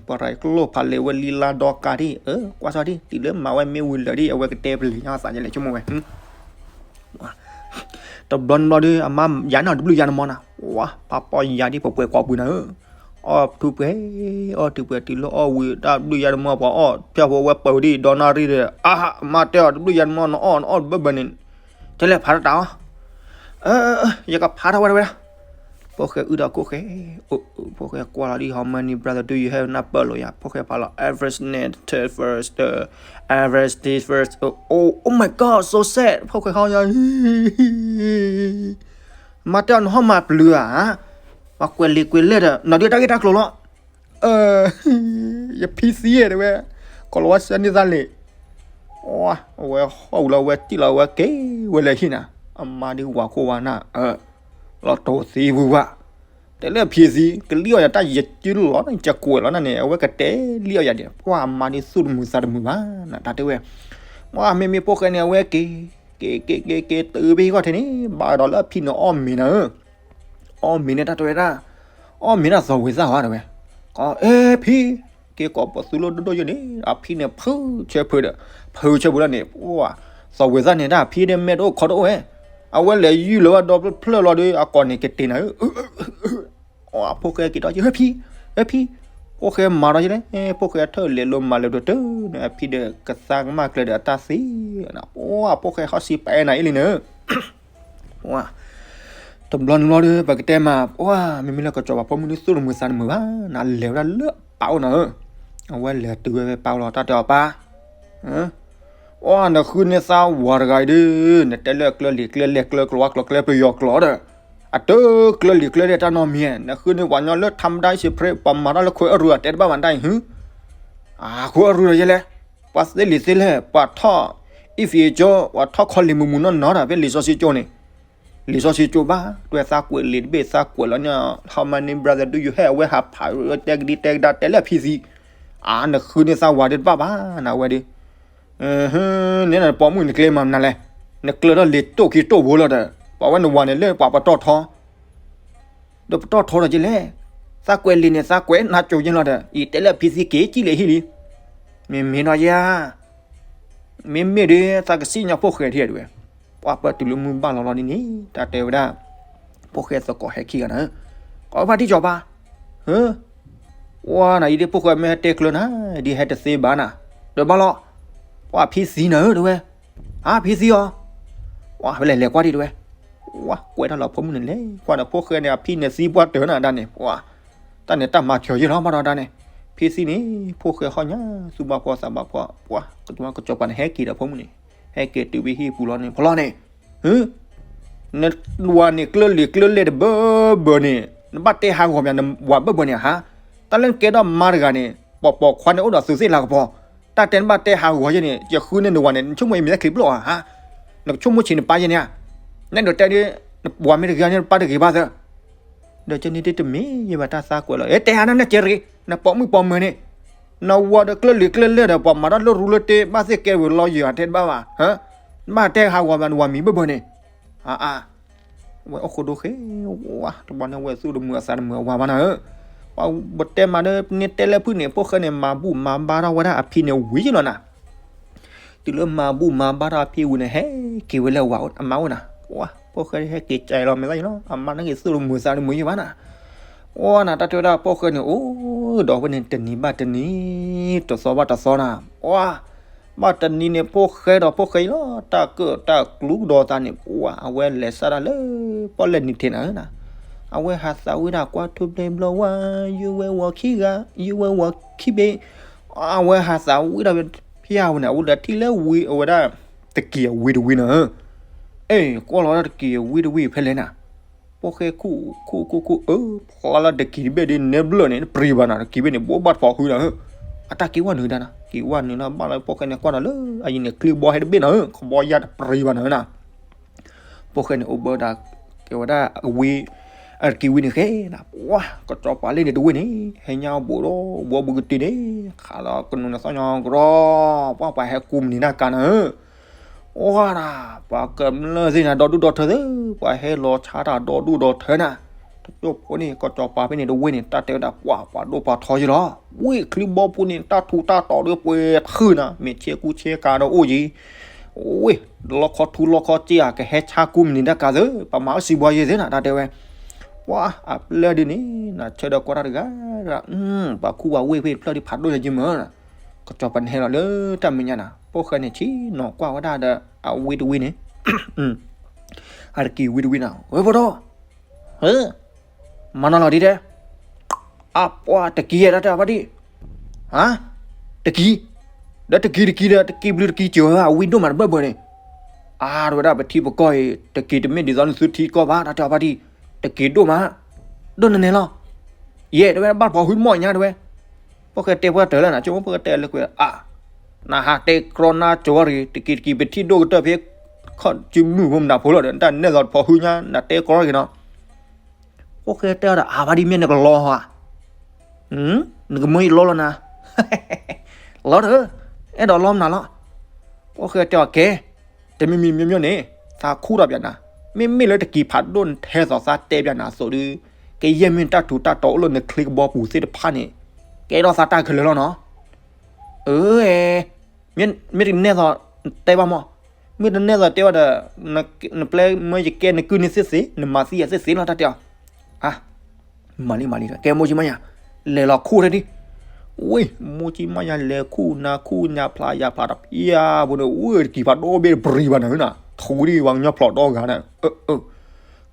ပရၤကျိၣ်ဖးလဲၣ်ဝဲလံလါဒီကါဒံး ကွၢ်ဆီဒံး တုၤလၢမၤဝဲမ့ၢ်ဝံၤလၢာ်ဒံး အဝဲကတဲပလံၤညါသးယလဲၤဆိကမိၣ်ဝဲ တဘျီနဘျီဒီး အမါယၤန့ၣ်တဘျုးယၤနမံၤနၤ ဝါ ပၢ်ပီၢ်ယၤဒ်ပှဲၤပှဲၤကိးပူၤနၤဧၢ အီၣ်ထူပှဲၤ အီၣ်ထူပှဲၤတုၤလၢအီၣ်ဝံၤတၢ်ဘျုးယၤနမံၤ ပှၤအီၣ်ဖျၢၣ်ဖိဝဲပၢၤဒံး ဒီနၣ်ရံၣ်ဒီး အါ မါတဲအီၤတဘျုးယၤနမံၤ နအီၣ်နအီၣ်ဘၢဘၢန့ၣ် တဲလဲၣ်ဖးတၢ်အီၤ ယကဖးထီၣ်ဝဲတဝဲဒၣ် ဖိၣ်ဃဲအုၣ်ဒီးခိၣ်ဃဲ ဖိၣ်ဃဲကွၢ်လီၤဒ် how many brother do you have နၢ်ပၢၢ်လိာ်ယၤ ဖိၣ်ဃဲဖးလီၤ average net first average this first oh oh my god so sad ဖိၣ်ဃဲဟီယၤ မၤတဲအီၤနဟီၣ်မၤပျုၤဧါ ပှၤကွဲးလံာ်ကွဲးလဲၢ်ဒီး နီၢ်ဒုးတၢ်ဂ့ၢ်တၢ်ကျိၤလီၤ ယဖံသံဧါတဝဲ ကီၤလၤဝါဆှၢန့ၢ်သးလံာ် အဝဲဟီၣ်ဝံၤလီၤဝဲတံၢ်လီၤဝဲက့ၤဝဲလၢဟံၣ်နၤ အမါဒ်ဝၤခိၣ်ဝါနၢ် လီၤတိၢ်သံဝံၤဝါ တဲလၢဖံသံ ကလံၣ်အီၣ်ယၤတၢ်ယစုလီၤ ယကွဲးလီၤနၢ်န့ၣ် အဝဲကတဲလံၣ်အီၣ်ယၤဒံး ပှၤအမါဒ်သူၣ်တမုာ်သးတမုာ်ဘၣ်နတၢ်တဲဝဲ မ့မ့ၢ်ဖိၣ်ဃဲန့ၣ် အဝဲက့ၤ က့ၤ က့ၤ က့ၤ က့ၤ တုၤဖဲဟံၣ်ခီၣ်ထံးန့ၣ် ဘၣ်ဒီးလၢအဖံန့ၣ်အီၣ်မ့ၤနၤဧၢ အီၣ်မ့ၤန့ၣ်တၢ်တဲဝဲဒၣ် အီၣ်မ့ၤန့ၣ်သီဝ့ၤသၣ်ဝဲတဝဲ ကီး အဲ ဖံ က့ၤကိးပသူလၢဒိၣ်ဒိၣ်ယဲန့ၣ် အဖံန့ၣ်ဖုဆၢဖုဒီး ဖုဆၢဖုလီၤန့ၣ် သီဝ့ၤသၣ်န့ၣ် တၢ်ဖံဒ်မဲာ်တအိၣ်ခီတအိၣ်ဝဲ အဝဲလဲၤယုၢ်လီၤဝဲဒီဖျၢၣ်လီၤဒီး အကိးန့ၣ်ကတ့ၤနၤဧၢ အဖိၣ်ဃဲက့ၤဒီး ဟဲဖံ ဟဲဖံ ဖိၣ်ဃဲမၤဒီးယလဲၣ် ဖိၣ်ဃဲထၢၣ်လဲၤလိၤမၤလၢၤဒီးတၢ်န့ၣ် အဖံဒီးကသါကမၣ်ကျၢၤဒီးအတၢ်သံ အဖိၣ်ဃဲဟီၣ်စံးပာ်အဲၣ်နၤအံၤလံန့ၣ် တဘျီနဘျီဒီး ပကတဲမး ပှၤ မ့မ့ၢ်လၢကစီၤပၤဖိမုၣ်ဒ်သူၣ်တမုာ်သးတမုာ်ဘၣ် နလဲၤဝဲဒၣ်လၢပၢ်အိၣ်နၤဧၢ အဝဲလဲၤတုၤဝဲဖဲပၢ်အိၣ်လီၤ တၢ်တဲအီၤပၢ် အီ နဃုန့ၢ်သးဝၤတဂၤအံၤဒီး နတဲလၢကျၢၢ်လံာ်ကျၢၢ်လဲၢ်ကျၢၢ်ကျိၤဝါကျိၤကျၢၢ်ပယီၤကျိၤဒီး အတကျၢၢ်လံာ်ကျၢၢ်လဲၢ်တၢ်နီတမံၤ နဃုန့ၢ်ပှၤညီလၢ ထါမဒါ စံးဖရဲ ပှၤမၤတၢ်လၢခွဲးအရူးအတဲတဘၣ်မးတၢ်အံၤ ဟူ အခွဲးအရူးဒီးယဲလဲၣ် ပှၤသ့လံာ်သ့လဲၢ် ပှၤထီၣ် အံၣ်ဖံးကၠိ ပှၤထီၣ်ခီလံာ်မုၢ်မုၢ်နီၢ်နီၢ်ဒီး ဖဲလံာ်စီဆှံကၠိန့ၣ် လံာ်စီဆှံကၠိဘၣ် တွဲသးကွဲးလံာ်တဘ့ၣ် သးကွဲးလီၤန့ၣ် how many brother do you have အဝဲဟးဖးတဲကဒံတဲကဒါတဲလၢအဖံသံ အနဃုန့ၢ်သးဝၤဒီးတဘၣ်ဘၣ် နဝဲဒီး န့ၣ်နပိာ်မုၣ်နကျဲမၤမနုၤလဲၣ် နကျၢၤထီၣ်လံာ်တိၢ်ခံတိၢ်ဘိလီၤဒီး ပှၤဝဲနဝၤန့ၣ်လၢပှၤပတီၢ်ထီ ဒီးပတီၢ်ထီဒီးကလဲၣ် သးကွဲးလံာ်န့ၣ် သးကွဲးနါကၠိယဲလီၤဒီး အံၤတဲလၢအဖံသံက့ၤကံၣ်လံဟံၣ်လံ မ့မ့ၢ်ဒီးယၤ မ့မ့ၢ်ဒီးသးကစံၣ်ညီၣ်ဖိၣ်ဃဲထံၣ်တဝဲ ပှၤပၢတုၤလၢမုၢ်ဘၣ်လီၤလီၤဒ်န့ၣ် တၢ်တဲဝဲဒၣ် ဖိၣ်ဃဲသကိးဟဲခံဂၤနၤ ကိးဖါတံၢ်စီၤပၤ ဟၢ ဝါနၤအံၤဒ်ဖိၣ်ဃဲမ့ၢ်ဟဲတဲကျၢၤနၤ ဒ်ဟဲတသ့ဘၣ်နၤ ဒီးဘၣ်လီၤ ပှၤဖံသံနၤဧၢတဝဲ အဖံသံအီၤ ဝါဖဲလဲၣ်လဲၤကွၢ်ဒံးတဝဲ ဝါကွဲးတၢ်လီၤဖိမုၣ်န့ၣ်လဲၤကွၢ်ဒီးဖိၣ်ဃဲန့ၣ် အဖံန့ၣ်သံပှၢ်တၢၢ်နၤဒၣ်န့ၣ် ပှၤ တၢ်န့ၣ်တၢ်မၤစၢၤယဲလီၤ ဘၣ်ဒီးတၢ်န့ၣ်, ဖဲသံန့ၣ် ဖိၣ်ဃဲဟီၣ်ညါ သူၣ်ဘၣ်ဖှီၣ်သးဘၣ်ဖှီၣ်, ပှၤကကၠီၤပၤန့ၣ် ဟဲက့ၤဒီးဖိမုၣ်န့ၣ်, ဟဲက့ၤတုၤဖဲဟံၣ်ပူၤလီၤန့ၣ် ဖီလီၤန့ၣ်, နဝၤန့ၣ် ကျၢၢ်လံၤကျၢၢ်လဲၢ်တဘၢဘၢန့ၣ် နဘၣ်တဲဟးဂီၤမး နဝၤဘၢဘၢန့ၣ်ဧါ, တၢ်လၢနကဲထီၣ်မါတဂၤန့ၣ် ပိာ်ပိာ်ခွါန့ၣ်အိၣ်ဒီးသုးသ့ၣ်လၤကပီၤ, တၢ်တဲနဘၣ်တဲဟးဂီၤယဲန့ၣ် ယဃုန့ၢ်နဝၤန့ၣ် နဆိကမိၣ်အံၤမ့ၢ်သ့ချံပျိၣ်ဧါ, နကဆိကမိၣ်ဆံးနပၢ်ယဲန့ၣ်ဧါ, နအဲၣ်ဒိးတဲဒ် နဝၤမ့ၢ်တဂ့ၤန့ၣ် နပၢ်တဂ့ၤဘၣ်သၢ ဒီးကဲန့ၣ်တမ့ၢ်ယဲဘၣ်တၢ်သးကွဲးလီၤ, အဲ တဲဟးနၤနကဲရ့, နပိာ်မုၣ်ပိာ်မၢၤန့ၣ်, နဝၤဒီးကျၢၢ်လံၤကျၢၢ်လဲၢ်ဒီး ပှၤမၤတၢ်လၢရူလၢတ့ ဘၣ်သ့ၣ်ကဲဝဲလီၤယၤတဲတဘၣ်ဘၣ်, နဘၣ်တဲဟးဂီၤမး နဝၤမံၤဘၢဘၢန့ၣ်, အါအါ ဝဲအိၣ်ဃိဒိဃ့ဝါ တဘျီန့ၣ် ဝဲသူၣ်တမုာ်အသးတမုာ်အဝၤဘၣ်နၤဧၢ, ပှၤဘၣ်တဲမးဒီး ပန့ၢ်တဲလၢဖုၣ်န့ၣ် ဖိၣ်ဃဲန့ၣ် မၤဘူၣ်မၤဘါထီၣ်ဝဲဒၣ်အဖံန့ၣ်ဝံၤယလီၤနၤ, တုၤလၢမၤဘူၣ်မၤဘါထီၣ်အဖံဝံၤန့ၣ် ဟဲက့ၤဝဲလၢအဝၤအမါအိၣ်နၤ, ဝါ ဖိၣ်ဃဲဟဲက့ၤကဲလီၤမဲာ်သၣ်ယလီၤ အမါန့ၣ်က့ၤသူၣ်တမုာ်သးတမုာ်ယဘၣ်နၤ, ဝါနၤ တၢ်တဲဝဲဒၣ်ဖိၣ်ဃဲန့ၣ် အိၣ်ဒီးဝဲန့ၣ် တနံၤဘၣ်တနံၤ တသီဘၣ်တသီနၤ, ဝါ ဘၣ်တနံၤန့ၣ် ဖိၣ်ဃဲဒီးဖိၣ်ဃဲအံၤလီၤ တၢ်ကၢၣ်တၢ်ကျူကဒီးသးန့ၣ် ပှၤ အဝဲလဲၤစးဒၣ်လၢ ပီၣ်လဲၣ်နံၤထံးနၤဧၢနၤ, အဝဲဟးသးဝံၣ်ဒၣ်ကွၢ်ထူဘျ့ဘျီဝါ ယုၢ်ဝဲဝီၤခံဂၤ ယုၢ်ဝဲဝီၤခံဘ့ၣ်, အဝဲဟးသးဝံၣ်ဒၣ် ဖဲအဝဲန့ၣ် အဝဲလဲၤထံၣ်လၢဝံၤအဝဲဒၣ် တကံၤအဝံတဝံနၤဧၢ, အဲ ကွၢ်လီၤဝဲဒၣ်တကံၤအဝံတဝံဖဲလဲၣ်နၤ ဖိၣ်ဃဲခူၣ်ခူၣ်ခူၣ်ခူၣ် အၢ ဖျါလၢတကံၤတဘ့ၣ်ဒ်နဲဘျၢၣ်န့ၣ် တပြံၤဘၣ်နၤ တကံၤဘ့ၣ်န့ၣ် ဘိးဘၣ်တဖီၣ်ဃုနၤဧၢ, အတၢ်က့ၤဝဲနုာ်ဒၣ်နၤ က့ၤဝဲနုာ်လီၤဘၣ်လၢဖိၣ်ဃဲန့ၣ် ကွၢ်ဒီးလၢအယံၤန့ၣ် ချံဘီဟဲတဘ့ၣ်နၤဧၢ ကဘီယါတပြံၤဘၣ်နၤဧၢနၤ, ဖိၣ်ဃဲန့ၣ် အိၣ်ဘၢဒၣ် ကဲဝဲဒၣ်အဝံ အတကံၤဝံန့ၣ်ဃဲနၤ ပှၤ ကစီၤပၤလ့ၣ်န့ၣ်တဝ့ၢ်န့ၣ် ဟဲညါဘိးဒီး ဘိးဘုကတုၤန့ၣ် ခးလီၤကနူၤန့ၣ်သီၣ်ညီကရီ ပှၤပှၤဟဲကူမနံၤတၢ်ကၤနၤဧၢ အိၣ်နၤ ပှၤကမျၢၢ်သ့ၣ်နၤ ဒီဒူၣ်ဒီထၢသ့ၣ် ပှၤဟဲလီၤဆါတၢ်ဒီဒူၣ်ဒီထၢနၤ, တကၠိၢ်ဖိန့ၣ် ကစီၤပၤဖဲန့ၣ်တဝ့ၢ်န့ၣ် တၢ်တဲဝဲဒၣ်ပှၤ ပှၤဒိၣ်ပှၤထီယလီၤ, ဝ့ၢ်ချံဘီပူၤန့ၣ် တၢ်ထူးတၢ်တီၤဒီးပှဲၤထၢနၤ မ့ၢ်ဆ့ကူဆ့ကၤဒီးအိၣ်ယံၤ, ဝ့ၢ် လီခီထူလီခီစ့ဧါ ကဟဲဆါကူမနံၤတၢ်ကၤသ့ၣ် ပမၤအီၣ်စံးဘှီယဲသ့ၣ်နၤ တၢ်တဲဝဲ, ပှၤအပျဲၢ်ဒ်န့ၣ် နဆၢဒီးကွၢ်တၢ်တဂၤတဂၤ, ပှၤခူပှၤဝ့ၢ်ဖဲတဖျၢၣ်ဒ်ဖးဒိၣ်ညါက့မၢ် ကစီၤပၤန့ၣ်ဟဲလီၤလၢတၢ်မဲာ်ညါနၤ ဖိၣ်ဃဲန့ၣ်ဆံးနီၤကွၢ်ဝဲဒၣ်ဒီး အဝံတဝံန့ၣ် အတကံၤဝံတဝံနၤ ဝဲဖိဒိၣ်, မၤနီၤလီၤဒ်တဲ, အပှၤတကံၤယဲဒၣ်တၢ်ဘၣ်ဒံး, ဟါ, တကံၤ, ဒီးတကံၤတကံၤဒီး တကံၤဘျုးတကံၤစၢၤဝဲ အဝံဒိၣ်မးတဘၢဘၢန့ၣ်, အါ တဝဲဒၣ်ပထံပကီၢ်အံၤ တကံၤတမ့ၢ်ဒ်သိးနသုထံကီၢ်ဘၣ် တၢ်တဲအီၤဘၣ်ဒံး, တကံၤဒိၣ်မး, ဒိၣ်နနဲၤလီၤ, ယဲ တဝဲဘၣ်ဖီၣ်ဟုမီၢ်ညါတဝဲ ဖိၣ်ဃဲတဲပှၤတၢၢ်လၢနၤ ဆိကမိၣ်ဖိၣ်ဃဲတဲလၢကွဲးအါ, နဟးတဲကြီနါကၠီၤရံၣ် တကံၤတကံၤပထံၣ်ဒိၣ်ကတၢၢ်ဖဲ ခီၣ်စုမုၢ်ဖိမနုၤဖိလီၤဒီး တၢ်နဲၣ်သိးတဖီၣ်ဟုညါ နတဲကြီက့ၤနီၤ, ဖိၣ်ဃဲတဲအီၤဒီး အါဘၣ်ဒံးမ့ၢ်နကလီၤဧါ, နကမၢယလီလီၤနၤ, လီတၢ်, အဲၣ်ဒိးလီမနုၤလီၤ, ဖိၣ်ဃဲတဲအီၤကဲ တမံၤမံၤမ့ၢ်မ့ၢ်န့ၣ် သးခူၣ်ထီၣ်ပၠးနၤ, မ့မ့ၢ်လၢတကံၤဖးဒိၣ်နထဲသိးသးတဲပၠးနၤအသိးဒီး ကယဲၢ်မ့ၢ်တၢ်ထူးတၢ်တီၤအိၣ်လၢနချံကဘီပူၤသ့ၣ်တဖၣ်န့ၣ် ကဲထီၣ်သးတၢ်ခဲလၢာ်လီၤနီၤ, အၢ မ့ၢ်တနဲၣ်သိးတဲဘၣ်မး, မ့ၢ်တနဲၣ်သိးတဲဘၣ်ဒီး နပျဲမၢယကဲနကုၢ်န့ၣ်သ့ၣ်သ့ၣ် နမၤသံယၤသ့ၣ်သ့ၣ်လီၤ တၢ်တဲအီၤ, အါ မၤလံမၤလံ ကဲမိၢ်ကၠံမါယၤ, လဲၤလီၤခူၣ်ထဲဒံး, ဝ့ၢ် မိၢ်ကၠံမါယၤလဲၤခူၣ်နၤခူၣ်ညါဖျါယၤဖျါတဖျါဖိန့ၣ် ဝ့ၢ်တကံၤဖးဒိၣ်ဘ့ၣ်တပြံၤဘၣ်နၤနၤ, ထူဒံးဝဲကညီဖျိးဒီဂၤန့ၣ်,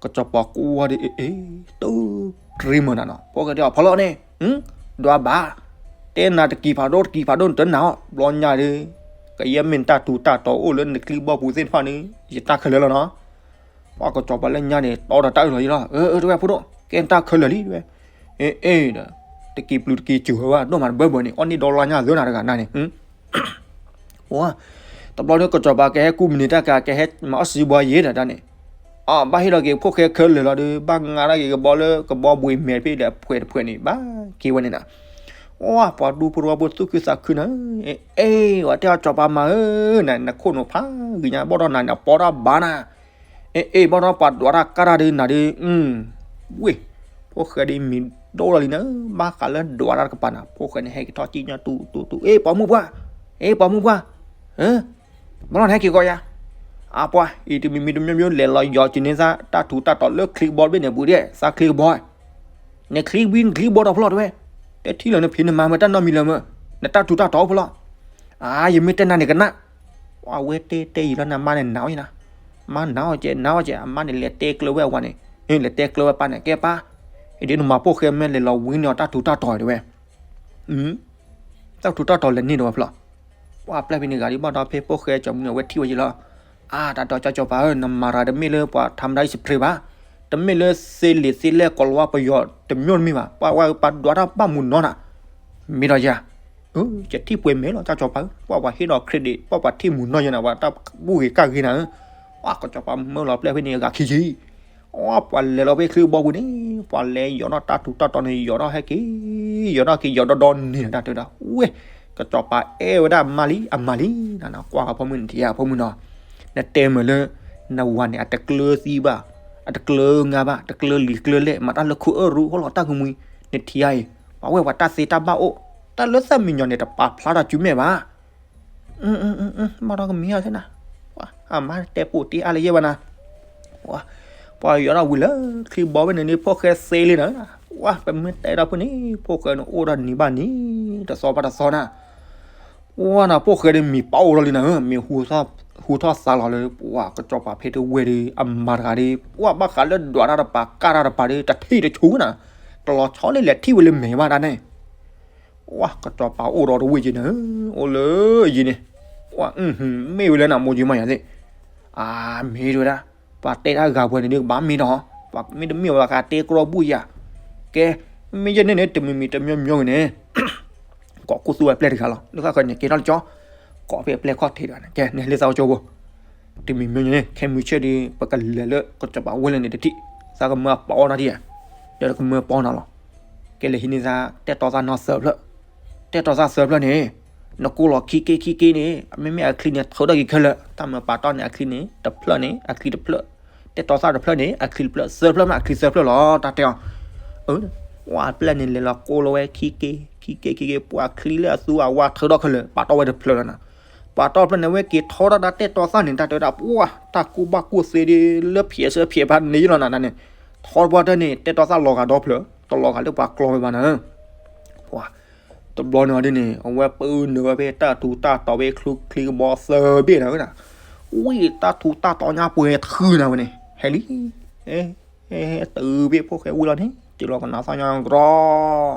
ကစီၤပၤကွၢ်ဒံး အ့ အ့ တၢ်တြံမုာ်နၤနီၤ ဖိၣ်ဃဲတဲအီၤဖီလီၤန့ၣ်, ဒွးဘၣ်, တဲနၤတကံၤဖးဒိၣ်တကံၤဖးဒိၣ်နတနာ်အီၤ ဘျီညါဒီး ကယဲၢ်မ့ၢ်တၢ်ထူးတၢ်တီၤအိၣ်လၢနချံကဘီပူၤသ့ၣ်တဖၣ်န့ၣ် ယတၢ်ခဲလၢာ်လီၤနီၤ ပှၤကစီၤပၤလၢညါန့ၣ် တီဒီးတၢ်အၢၣ်လီၤယံၤလီၤ, အၢ အၢ တဝဲဖိဒိၣ် ကဲတၢ်ခဲလၢာ်လံ တဝဲ, အ့ အ့ ဒီး တကံၤပျုၤတကံၤစၢၤဝဲဒိၣ်မးတဘၢဘၢန့ၣ် အီၣ်န့ၢ်ဒီလါညါသၢနၤတဂၤနၤန့ၣ် တဘျီဒီးကစီၤပၤကဟဲကူၣ်မနုၤတၢ်ကၤ ကဟဲမၤအီၣ်စံးဘှီယဲဒီးတၢ်န့ၣ်, အဘၣ်ဟ့ၣ်လီၤက့ၤဖိၣ်ဃဲခဲလၢာ်လီၤဒီး ဘၣ်ငါဒၣ်က့ၤကဘီလၢကဘီဘှံးမဲာ်ဖဲဒီးဖှဲးတဖှဲးန့ၣ် ဘၣ်က့ၤဝဲန့ၣ်နၤ, အိ ပှၤဒူဖိတဝီဖိသူၣ်ခုသးခုနၤ, အ့ ဝဲတဲအီၤစီၤပၤမၤဧၢ, နခိၣ်နူာ်ဖးဂ့ၤညါ ဘီၣ်ဒီးနၤန့ၣ် ပီတၢ်ဘါနၤ အ့ အ့ ဘၣ်ဒီးပှၤဒွးတၢ်ကၢ်တၢ်ဒုးနၤဒုး, ဝ့ၢ် ဖိၣ်ဃဲဒ်မံၤဒိၣ်လီၤလံနၤ, ဘၣ်ဃးလၢဒွးတၢ်တကပၤနၤ, ဖိၣ်ဃဲန့ၣ်ဟဲက့ၤထီၣ်ကံၣ်ညီတူတူတူ, အ့ ပိာ်မုၣ်ပှၢ်, အ့ ပိာ်မုၣ်ပှၢ်, ဘၣ်လီၤနဟဲက့ၤကီယၤ, အပှၤ အံၤတမံၤမံၤတမံၤမံၤ လဲၤလီၤယီၤက့ၤန့ၢ်သးတၢ်ထူးတၢ်တီၤလၢချံကဘီတဘ့ၣ်န့ၣ် ဘူးဒဲး သးချံကဘီ နချံဘံနချံကဘီဒီးဖျီၣ်တဝဲ, တဲထံလီၤနဖံးနမၤမ့ၢ်တၢ်နီတမံၤလၢၤမ့ၢ်, နတၢ်ထူးတၢ်တီၤအိၣ်ဖျီၣ်, အါ ယမ့ၢ်တဲနၤန့ၣ်ကနၣ်, အဝဲတဲတဲယံာ်လီၤနၤ မါန့ၣ်နာ်အီၤယနၤ, မါနာ်အီၤကဲ နာ်အီၤကဲ အမါန့ၣ်လဲၤတဲကျၢၤဝဲအဝၤန့ၣ်, လဲၤတဲကျၢၤဝဲပၢ်န့ၣ် ကဲပၢ်, က အံၤဒ်နမၤဖိၣ်ဃဲမ့ၢ်လဲၤလီၤဝံန့ၢ်အီၤတၢ်ထူးတၢ်တီၤတဲဝဲ, တၢ်ထူးတၢ်တီၤလဲၤန့ၢ်ဒီးဝဲဖျီၣ်, ပှၢ်ပျဲၢ်ဖဲန့ၣ်ဂၤဒ်ဘၣ်ဒီးဖဲဖိၣ်ဃဲကၠီမုၢ်န့ၣ် အဝဲထံၣ်ဝဲယံၤလီၤ, အါ တၢ်ဒီးကၠီကၠီပၤဧၢ နမၤတၢ်တမ့ၢ်လၢပှၤထါမတၢ်အံၤစဖရ့ဘၣ်, တမ့ၢ်လၢသ့လံာ်သ့လဲၢ်ကီၤလၤဝါပယီၤတမံၤတမံၤဘၣ်, ပှၤဝဲပှၤဒွးတၢ်ဘၣ်မူနီၤနၤ, မ့ၢ်ဒီးယၤ ယထံၣ်ပှဲၤမဲာ်လီၤ ကၠီကၠီပၤဧၢ, ပှၢ်ပှၤဟ့ၣ်ဒီး credit ပှၢ်ပှၤထံၣ်မူနီၤယဲနၤ ပှၤတၢ်ဘူၣ်ဂ့ၤကၢ်ဂ့ၤနၤဧၢ, ပှၢ်ကၠီကၠီပၤမၢလီၤပျဲၢ်ဖဲန့ၣ်အဂၤခံဆံ အီ ပှၤလဲၤလီၤဖဲချံကဘီပူၤန့ၣ်, ပှၤလဲၤယီၤထီၣ်တၢ်ထူးတၢ်တီၤန့ၣ် ယီၤထီၣ်ဟဲက့ၤ, ယီၤထီၣ်က့ၤယီၤဒီဒီန့ၣ် တၢ်တဲဝဲဒၣ်, ဝဲ, ကစီၤပၤအဲၣ်ဝဲဒၣ်မါလံ အမါလံ, နကွၢ်ကဖိမုၣ်န့ၣ် ထံၣ်ဧါဖိမုၣ်နီၤ, နတဲမုာ်လၢ နဝၤန့ၣ် အတကျၢၤသံဘၣ်, အတကျၢၤငါဘၣ်, တကျၢၤလံာ်ကျၢၤလဲၢ်, မၤတၢ်လၢခိၣ်အၢရူ ဟီၣ်လီၤတၢ်ကမှံ, နထံၣ်ဧါအံၤ, ပှၤဝဲပှၤတၢ်သ့တၢ်ဘၣ်အိၣ်, တၢ်လၢသၣ်မံညီၤန့ၣ် တပာ်ဖျါထီၣ်စုမဲာ်ဘၣ် ဘၣ်ဒီးကမံၤအီၤသ့နၤ, အမါတဲပိာ်တ့အါလၢယဲၢ်ဘၣ်နၤ, ပှၤယီၤထီၣ်ဝံၤလၢချံဘီဖဲန့ၣ်န့ၣ် ဖိၣ်ဃဲသ့လံနၤ, ပှၢ်ပမ့ၢ်တဲဒီးဖဲန့ၣ် ဖိၣ်ဃဲန့ၣ်အိၣ်ဒီးနံၤဘၣ်နံၤ, တသီဘၣ်တသီနၤ, ပှၢ်နၤဖိၣ်ဃဲန့ၣ်မံၤပာ်အိၣ်ထီၣ်လံနၤဧၢ, မံၤဟူထီၣ်သါလီၤလၢ ပှၢ်ကစီၤပၤဖဲတဝဲၢ်ဒီး အမၤတဂၤဒီး ပှၢ်ဘၣ်ဃးလၢဒွးတၢ်တပၤကၢ်တၢ်တပၤဒီး တထံၣ်တဆူနၤ, ကလီၤဆီလၢလဲၤထံၣ်ဝဲလၢမဲာ်ဘၣ်တၢ်န့ၣ် ပှၢ်ကစီၤပၤအိၣ်ဒီးတဝ့ၢ်က့ၤန့ၣ်, အိၣ်လၢယံၤန့ၣ်, ပှၢ်မ့ၢ်ဝဲလၢနမိၢ်က့ၤမးယၤသ့ၣ်, အမ့ၢ်တဝဲဒၣ်, ပှၤတဲတၢ်ဂၤပှဲၤန့ၣ်ဒုးကဘၣ်မ့ၢ်နီၤ, ပှၤမ့ၢ်တမ့ၢ်ဝဲဘၣ်ကတဲကြီဘူၣ်ယၤ, ကဲ, မ့ၢ်ယဲၢ်န့ၣ်န့ၣ် တမံၤမံၤတမံၤမံၤဂ့ၤန့ၣ် ကိးခူသူၣ်ဝဲပျဲၢ်တဂၤလီၤ, လၢဃၣ်ဃၢၤန့ၣ် ကဲထီၣ်လၢကၠီ, ကိးဖဲပျဲၢ်ခီၣ်ထံးတဂၤန့ၣ် ကဲ န့ၣ်လၢသးအိၣ်ကၠိဖိ တမံၤမံၤန့ၣ် ခဲမုၢ်ဆ့ၣ်ဒီး ပကလဲၤလၢကစီၤပၤဝဲလၢန့ၣ်တထံၣ်, သးကမၢအပီအီၣ်နၤဒံးဧါ, ဒီးကမၢပီနၤလီၤ, ကဲလဲၤဟံးန့ၢ်သး တဲတီသၣ်နီၢ်သၢဖျၢၣ်, တဲတီသၣ်သၢဖျၢၣ်န့ၣ်, နကိးလီၤခံက့ခံက့န့ၣ် မ့မ့ၢ်အချံန့ၣ် ထုးထီၣ်က့ၤခဲလၢာ်, တၢ်မၢပာ်တီၢ်န့ၣ် အချံန့ၣ် တဖျၢၣ်န့ၣ် အချံတဖျၢၣ်, တဲတီသၣ်တဖျၢၣ်န့ၣ် အချံတဖျၢၣ်, သၢဖျၢၣ်မ့ၢ်အချံသၢဖျၢၣ်လီၤ, တၢ်တဲအီၤ ပှၢ်ပျဲၢ်န့ၣ်လဲၤလီၤကိးလီၤဝဲခံက့, ခံက့ခံက့ ပှၢ်ချံလၢအသူအဝါထုးထီၣ်ခဲလၢာ် ပာ်တီၢ်ဝဲတဖျၢၣ်လီၤနၤ, ပာ်တီၢ်ဖျၢၣ်န့ၣ် ဝဲက့ၤထီထီၣ်တၢ်တဲတီသၣ်န့ၣ် တၢ်တဲဝဲဒၣ် ပှၢ်တၢ်ကူၣ်ဘၣ်ကူၣ်သ့ဒ်လၢဖျဲးဆၢဖျဲးဖးန့ၣ်ယလီၤနၤန့ၣ်, ထီတပှၢ်တၢၢ်န့ၣ် တဲတီသၣ်လီၤဂာ်ဒီဖျၢၣ် တလီၤဂာ်လၢပှၤကျီဝဲဘၣ်နၤ, ပှၢ် တဘျီန့ၣ်အီၤဒ်န့ၣ် အဝဲပၢနုာ်ဝဲဖဲတၢ်ထူးတၢ်တီၤဖဲချံကဘီသၢဘ့ၣ်နၤဝဲဒၣ်, ဝံၤတၢ်ထူးတၢ်တီၤညါပှဲၤထုးနၤဝဲန့ၣ် ဟဲလံ တုၤဖဲဖိၣ်ဃဲဝံၤလီၤန့ၣ် တုၤလီၤကနၣ်သီၣ်ညါကရီ,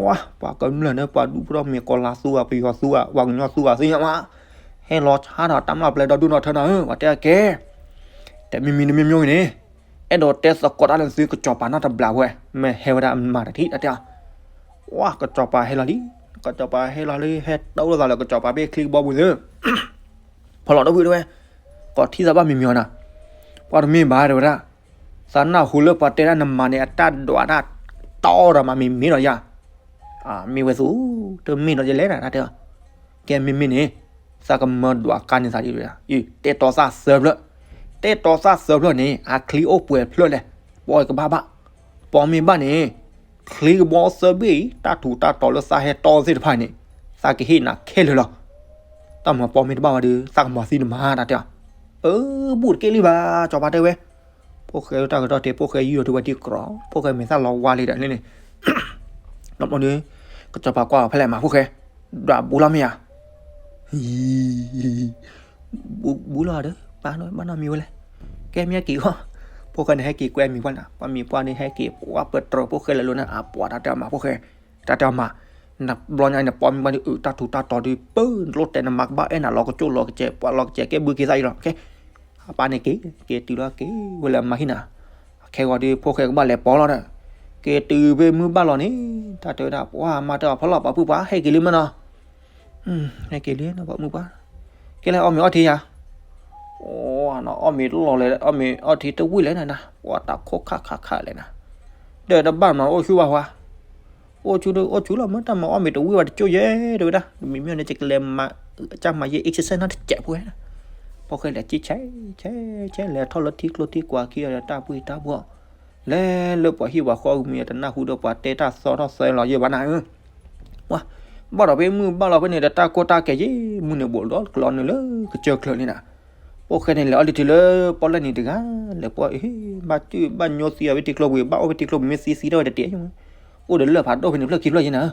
ဝါ ပှၤကမျၢၢ်န့ၣ် ပှၤဒူၣ်ဖိထီၣ်မ့ၤကီၤလၤသူဧါ ပယီၤသူဧါ ပှၤကညီသူဧါသ့ၣ်ညါဝဲ, ဟဲလီၤဆါဒီးတၢ်မျၢ်ပျဲဒီဒူၣ်နီၢ်ထၢနၤဧၢ ပှၤတဲကဲ, တမံၤမံၤတမံၤမံၤဂ့ၤန့ၣ်, အဲၣ်ဒိးတဲသကိးတၢ်လၢသုကစီၤပၤနီတဘျီဝဲ, မ့ၢ်ဟဲဝဲဒၣ်မၤတထံၣ်တၢ်တဲအီၤ, ဝါ ကစီၤပၤဟဲလီၤလံ, ကစီၤပၤဟဲလီၤလံ ဟဲတအိၣ်လိာ်သးလၢကစီၤပၤဖဲချံကဘီပူၤသ့ ဖီလီၤတဝံၣ်တဝဲ, ကိးထံၣ်သးဘၣ်မံၤမံၤအီၤနၤ, ပှၤတမ့ၢ်ဘၣ်တဲဝဲဒၣ်, သးနၢ်ဟူလၢပှၤတဲဒၣ်နမၤန့ၣ် အတၢ်ဒွးတၢ်တီဒီးမးမ့ၢ်မ့ၢ်ဒီးယၤ, မ့ၢ်ဝဲသူ, တမ့ၢ်ဒီးယလဲၣ်နၤတဲအီၤ, ကဲမ့မ့ၢ်န့ၣ်, သးကမၢဒွးကါန့ၢ်သးဒ်ဝဲဒၣ်, တဲတီသၣ်သၢဖျၢၣ်, တဲတီသၣ်သၢဖျၢၣ်န့ၣ် အချံအိၣ်ပှဲၤဖျၢၣ်လဲၣ်, ပီကဘၣ်ဘၣ်, ပီမ့ၢ်ဘၣ်န့ၣ် ချံကဘီသၢဘ့ၣ်အံၤ တၢ်ထူးတၢ်တီၤလၢသးဟဲတီသ့ၣ်တဖၣ်န့ၣ် သးကဟ့ၣ်နၤခဲလၢာ်လီၤ. တၢ်မၤပီမ့ၢ်တဘၣ်ဘၣ်ဒီး သးကမၤသံနမါတၢ်တဲအီၤ, အၢ ဘူးတက့ၢ်လံဘၣ် စီၤပၤတဲဝဲ, ဖိၣ်ဃဲတၢ်ကတီၢ်တဲ ဖိၣ်ဃဲယူၢ်ထီၣ်ထူဝဲဒံကရီ, ဖိၣ်ဃဲမဲာ်သၣ်လီၤဝါလံဒီးန့ၣ်, ဒီးန့ၣ်, ကစီၤပၤကွၢ်အီၤဖဲလဲၣ်မးဖိၣ်ဃဲ, ဒွးဘူးလီၤမ့ၢ်ဧါ ဘူးလီၤဒီး ပၢ်ဘၣ်နီတမံၤဝဲလဲၣ်, ကဲမ့ၢ်ဟဲက့ၤအီၤ, ဖိၣ်ဃဲန့ၣ်ဟဲက့ၤကွဲမံၤပှၢ်န့ၣ် ပှၤမံၤပှၢ်န့ၣ်ဟဲက့ၤ ပှၤပတြၢၤဖိၣ်ဃဲလၢာ်လီၤန့ၣ် အပှၤတၢ်တဲအီၤမးဖိၣ်ဃဲ, တၢ်တဲအီၤမး, နဘျီညါအံၤနပီမ့ၢ်ဘၣ်ဒီး အတၢ်ထူးတၢ်တီၤဒီး ပၢၢ်နတလိၣ်တဲနမါကဘၣ်အဲၣ်နၤလီၤကစိၣ်လီၤကစဲး ပှၤလီၤကစဲးကဲဘုက့ၤသးအံၤလီၤ, ကဲ, အပၢ်န့ၣ်က့ၤ, က့ၤတုၤလီၤက့ၤဝဲလၢအမါဟံၣ်နၤ, ခဲဂီၤဒီးဖိၣ်ဃဲကဘၣ်လဲၤပီလီၤဒီး, က့ၤတုၤဖဲမုၢ်ဘၣ်လီၤန့ၣ်, တၢ်တဲဝဲဒၣ် ပှၤမါတဲအီၤဖီလီၤ ပှၤပုၢ်ပှၢ် ဟဲက့ၤလံမ့ၢ်နီၤ ဟဲက့ၤလံနီၤ ပှၤမုၢ်ပှၢ်, ကဲလဲၣ်အီၣ်မ့ၤအီထံယၤ, အိၣ်နအီၣ်မ့ၤတလီၢ်လဲၣ် အီၣ်မ့ၤအီထံတဝံၣ်လဲၣ်နၤ, ပှၤတၢ်ခိၣ်ခးခးခးလဲၣ်နၤ, ဒီးတဘၣ်မၤအိၣ်ဆူၣ်ဘၣ်ဝါ, အိၣ်ဆူၣ်ဒီးအိၣ်ဆူၣ်လီၤ မ့ၢ်တၢ်မၤအီၣ်မ့ၤတဝံၣ်ဝဲတကၠိၢ်ယဲ တဲဝဲဒၣ် မ့မ့ၢ်န့ၣ် ယကလဲၤမၤ, ကမၤယဲ exercise နီတစဲးဖိဝဲ, ဖိၣ်ဃဲလဲၤက့ၤဆဲး, ဆဲး, ဆဲးလဲၤထီၣ်လၢထံကျိထံကွာ်ခံဒီးတၢ်ပှံၢ်တၢ်ဘှီၣ်, လဲၤလၢပှၤဟံၣ်ပှၤဃီအမံၤတနၢ်ဟူဒီးပှၤတဲတၢ်သီထီၣ်သဲလီၤယဲဘၣ်နၤဧၢ, ဝါ, ဘၣ်ဒီးဖဲမုၢ်ဘၣ်လီၤဖဲန့ၣ်ဒီးတၢ်ကိၢ်တၢ်ကဲယဲ, မုၢ်န့ၣ်ဘိးဒီးကျီန့ၣ်လၢကစၢၢ်ချၢန့ၣ်နၤ, ဖိၣ်ဃဲန့ၣ်လဲၤအီၣ်လၢထံလၢပီၣ်လဲၣ်န့ၣ်တဂၤ, လဲၤပီၢ်, ဘၣ်ကၢၣ်ဘၣ်ညိသံအီၤဖဲထံကျိပူၤ ဘၣ်အိၣ်ဖဲထံကျိပူၤမ့ၢ်သံသံထီၣ်ဝဲတတဲ အိၣ်ဒီးလၢၢ်ဖးဒိၣ်ဖဲန့ၣ်ဖျၢၣ်ခံဖျၢၣ်ယဲနၤ,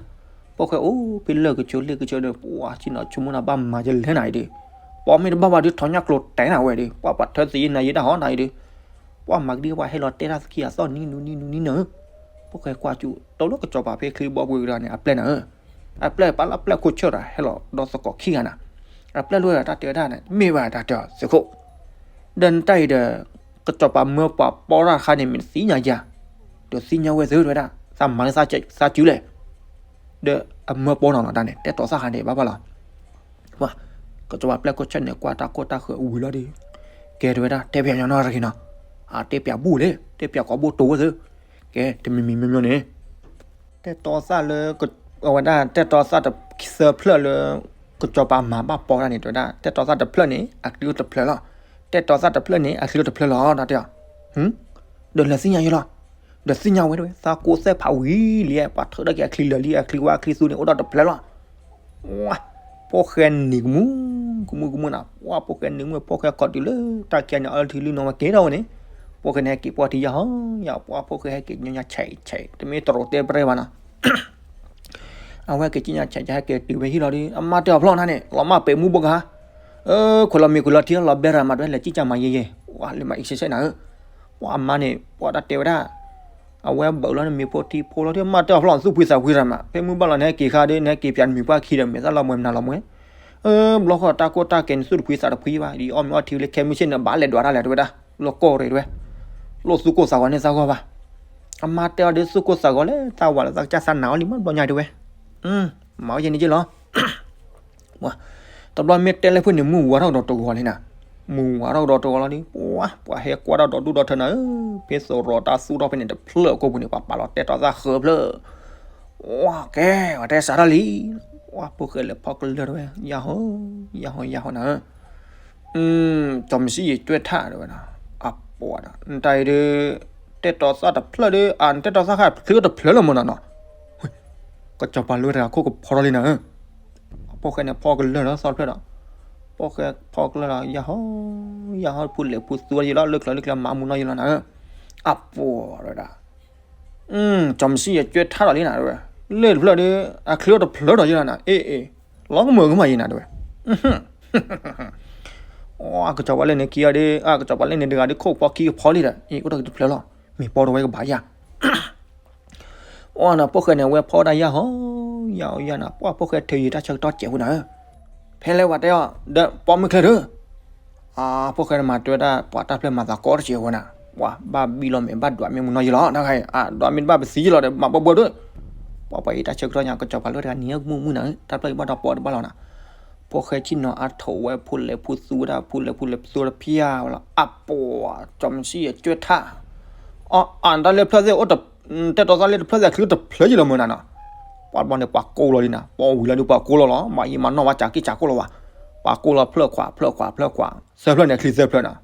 ဖိၣ်ဃဲအိၣ်ဖဲလၢၢ်ကဆိးလ့ၢ်ကဆိးဒီး ပှၤဆ့ၣ်နီၤဆိကမိၣ်နၤဘၣ်မၤယလဲၣ်နၤအံၤဒီး, ပီၢ်မ့ၢ်တဘၣ်ဘၣ်ဒီးထီညၣ်ကျိၤတဲနၤဝဲဒီး ပှၤပှၤထၢသံယဲနၤယဲတၢ်ဟီနၤအံၤဒီး, ပှၤမၤကဒံပှၤဟဲလီၤတဲတၢ်သခံအသီၣ်နံၤနူၤနံၤနူၤနံၤနၤဧၢ ဖိၣ်ဃဲကွၢ်ကၠူၣ် တိၢ်လၢကစီၤပၤဖဲချံဘီပှ့ၤကဒီးန့ၣ် အပျဲၢ်နၤဧၢ, အပျဲၢ်ပာ်လၢပျဲၢ်ခိၣ်ဆၢၣ်ဒီး ဟဲလီၤဒီးသကိးခံဂၤနၤ, အပျဲၢ်လၢတၢ်တဲဝဲဒၣ်န့ၣ် မ့ၢ်ဘၣ်တၢ်တဲအီၤသုးခိၣ်, ဒီးနတၢ်အံၤဒီး ကစီၤပၤမၢပှၤပီတၢ်တခါန့ၣ် မ့ၢ်တသ့ၣ်ညါဧါ, ဒီးသ့ၣ်ညါဝဲသုတဝဲဒၣ် သးမၤလၢသးစုလဲၣ်, ဒီးအမၢပီနီၤလီၤတၢ်န့ၣ် တဲတီၤသၣ်ခါန့ၣ် ဘၣ်ဘၣ်လီၤ. ပှၤ ကစီၤပၤပျဲၢ်ခိၣ်ဆၢၣ်န့ၣ် ကွၢ်တၢ်ခိၣ်တၢ်ဃၢၤဝံၤလီၤဒီး ကဲတဝဲဒၣ် တဲပၠးညီနီတဂ့ၤနီၤ, အတဲပၠးဘူၣ်လဲၣ် တဲပၠးကိးဘိတိဝဲသု, ကဲ တမံၤမံၤမ့ၢ်မ့ၢ်န့ၣ် တဲတီၤသၣ်လၢ အဝဲဒၣ်တဲတီၤသၣ်တသၢဖျၢၣ်လၢ ကစီၤပၤမၤဘၣ်ပီတၢ်န့ၣ် တဝဲဒၣ် တဲတီၤသၣ်တဖျၢၣ်န့ၣ် အချံအိၣ်တဖျၢၣ်လီၤ, တဲတီၤသၣ်တဖျၢၣ်န့ၣ် အချံအိၣ်တဖျၢၣ်လီၤ တၢ်တဲအီၤ, ဒီးလဲၤသ့ၣ်ညါယလီၤ, ဒီးသ့ၣ်ညါဝဲတဝဲ သးကိးသဲၣ်ဖးဝံၤလံ ပှၤထုးထီၣ်က့ၤအချံလၢာ်လံ အချံဝါအချံသူန့ၣ် အိၣ်ဒီးတဖျၢၣ်လီၤ ဝါ, ဖိၣ်ဃဲနံၤကမူၣ် ကမူၣ်ကမူၣ်နၤ, ပှၤဖိၣ်ဃဲနံၤမုၣ် ဖိၣ်ဃဲခီတုၤလၢတၢ်ခံးန့ၣ် အီထံလုၢ်နီၢ်ဝဲက့ၤထီၣ်ဝဲန့ၣ်, ဖိၣ်ဃဲန့ၣ်ဟဲက့ၤပှၢ်ထံယၢ်ဟီယၢ် ပှၤဖိၣ်ဃဲဟဲက့ၤ ညါညါဆဲးဆဲး တမ့ၢ်တရိးတဲပရဲဘၣ်နီၤ, အဝဲက့ၤကညါဆဲးဆဲး ဟဲက့ၤတုၤဝဲဟံၣ်လီၤဒီး အမါတဲအီၤဖျီၣ်နၤန့ၣ် လီၤမၢ်ပဲာ်မူဘိကဟါ, ခွဲးလီၤမံၤခွဲးလီၤထံ လီၤဘဲရၤမးတဝဲ လဲၤကံၣ်ကၢ်မၤယဲယဲ, ဝါ လဲၤမၤအံၤဆဲးဆဲးနၤဧၢ, ပှၤအမါန့ၣ် ပှၤတၢ်တဲဝဲဒၣ် အဝဲဘၣ်လီၤနမံၤဖိထံဖိလီၤဒီး မါတဲအီၤဖျီၣ် သူၣ်ဖှံသးဖှံရၤမး ဖဲမုၢ်ဘၣ်လီၤန့ၣ် ဟဲက့ၤခါဒီး နဟဲက့ၤပၠးနမံၤပှၢ်ခံဒီး မ့ၢ်သၣ်လီၤမွဲမနုၤလီၤမွဲ, ဘျီဃီတၢ်ကိၢ်တၢ်ကဲန့ၣ် သူၣ်တဖှံသးတဖှံဘၣ် ဒ်အီၣ်မ့ၤအီထံလၢခဲမုၢ်ဆ့ၣ်န့ၣ် ဘၣ်လဲၤဒွးတၢ်လဲၣ်တဝဲဒၣ် လီၤကီၢ်ရ့ၣ်တဝဲ, လိၣ်သူၣ်ကိၢ်သးဂီၤန့ၣ်သးဂီၢ်ဘၣ်, အမါတဲအီၤဒီး သူၣ်ကိၢ်သးဂီၤလၢသးဝၤလၢသးကစၢ်သးနာ်အီၤလံ မ့ၢ်ဘျီညါတဝဲ, မၤအီၤယဲန့ၣ်ယဲလီၤ တဘျီမ့ၢ်တဲလၢဖုၣ်န့ၣ် မုၢ်ဝါထီၣ်ကဒီးတဂီၤလံနၤ, မုၢ်ဝါထီၣ်ကဒီးတဂီၤလီၤဒီး ပှၤ ပှၤဟဲကွၢ်ထီၣ်ဒီးဒူၣ်ဒီးထၢနၤဧၢ, ဖဲသိးရီၤတၢ်သူၣ်ထီၣ်ဖဲန့ၣ်တဖျၢၣ်အကိာ်ပူၤန့ၣ် ပှၤပာ်လီၤတဲတီၤသၣ်ဃၢဖျၢၣ်, ဝါကဲ ပှၤတဲစးထီၣ်လံ, ဝါဖိၣ်ဃဲလဲၤဖီကလၢာ်တဝဲ ယၤဟီ ယၤဟီ ယၤဟီနၤဧၢ ကၠီၤမစံယဲၢ်ကွဲထၣ်တဝဲနီၤ, အပှၤဒီး နတၢ်အံၤဒီး တဲတီၤသၣ်တဖျၢၣ်ဒီး အ နတဲတီၤသၣ်ခါချ့တဖျၢၣ်လၢမနုၤနီၤ, ကစီၤပၤလၢဝဲတဂၤခိၣ်ကဖီထီၣ်လံနၤဧၢ, အဖိၣ်ဃဲန့ၣ်ဖီကလၢာ်လီၤသီတဖျၢၣ်ဒီး, ဖိၣ်ဃဲဖီကလၢာ်လီၤ ယၤဟီ ယၤဟီ ဖုလဲၤဖုသူဝဲယလီၤ လၢချၢလၢချၢမၤမူနီၢ်ယလီၤနၤဧၢ, အပှၤဒီး ကၠီၤမစံယဲၢ်ကွဲထၣ်ဒီးလံနၤတဝဲ, လၢတဖျၢၣ်ဒီး အချ့တဖျၢၣ်ဒီးယလီၤနၤ အ့ၣ်အ့ၣ်, လီၤကမၢကမၣ်ယဲနၤတဝဲ ကစီၤပၤလၢန့ၣ်ခံဂၤဒီး အကစီၤပၤလၢန့ၣ်တဂၤဒီး ခိၣ်ဖီခံကဖီလံဒီး အ့ၣ် အိၣ်ဒီးတဖျၢၣ်လီၤ, မ့ၢ်ပီတဝဲကဘၣ်ယၤ, အီနၤ ဖိၣ်ဃဲန့ၣ် အဝဲဖီဒၣ်ယၤဟီ ယၤဟီယၤနၤ ပှၤဖိၣ်ဃဲထဲယံာ်တၢ်ဆၢကတီၢ်စဲးဝဲနၤဧၢ, ဖဲလဲၣ်ပှၤတဲအီၤ ဒီးပီမုၢ်ချ့ဒီး အဖိၣ်ဃဲန့ၣ်မၤတၢ် ပှၤတၢ်ဖျၢၣ်မၤသးကီတစဲးဝဲနၤ, ပှၤဘၣ်ဘံၣ်လီၤမဲာ်ဘၣ်ဒွးမ့ၢ်မူနီၢ်ယလီၤ နခါအံၤ အဒွးမ့ၢ်တဘၣ်ပသံယလီၤဒီး မၤဘၢဘၢဒီး, ပှၤပှၤအံၤတၢ်ဆၢကတီၢ်ညါ ကစီၤပၤလၢတဂၤနံၤကမူၣ်မုၣ်နၤဧၢ တၢ်ဖျၢၣ်အံၤဘၣ်ဒီးပီတဘၣ်လီၤနၤ, ဖိၣ်ဃဲဆ့ၣ်နီၤအါထိးဝဲ ဖုလဲၤဖုသူဝဲဒၣ် ဖုလဲၤဖုလဲၤဖုသူဝဲဒၣ်ဖျါဝဲလီၤ အပှၤ ကၠီၤမစံယဲၢ်ကွဲထၣ် အတၢ်လၢဖျၢၣ်သ့ၣ်အိၣ်တ တဲတီၤသၣ်လၢတဖျၢၣ်သ့ၣ် အချ့တဖျၢၣ်ယလီၤမုၢ်နၤနီၤ, ပှၤတဘျီန့ၣ် ပှၤကိးလီၤလံနၤ ပီဝံၤလီၤဒီးပှၤကိးလီၤလီၤ မၤယံာ်မၤနီၢ်ဝဲကးက့ၢ်ကးကိၢ်လီၤဝဲ, ပှၤကိးလီၤဖျၢၣ်ခွးဖျၢၣ်ခွးဖျၢၣ်ခွး သၢဖျၢၣ်န့ၣ် အချံသၢဖျၢၣ်နၤ,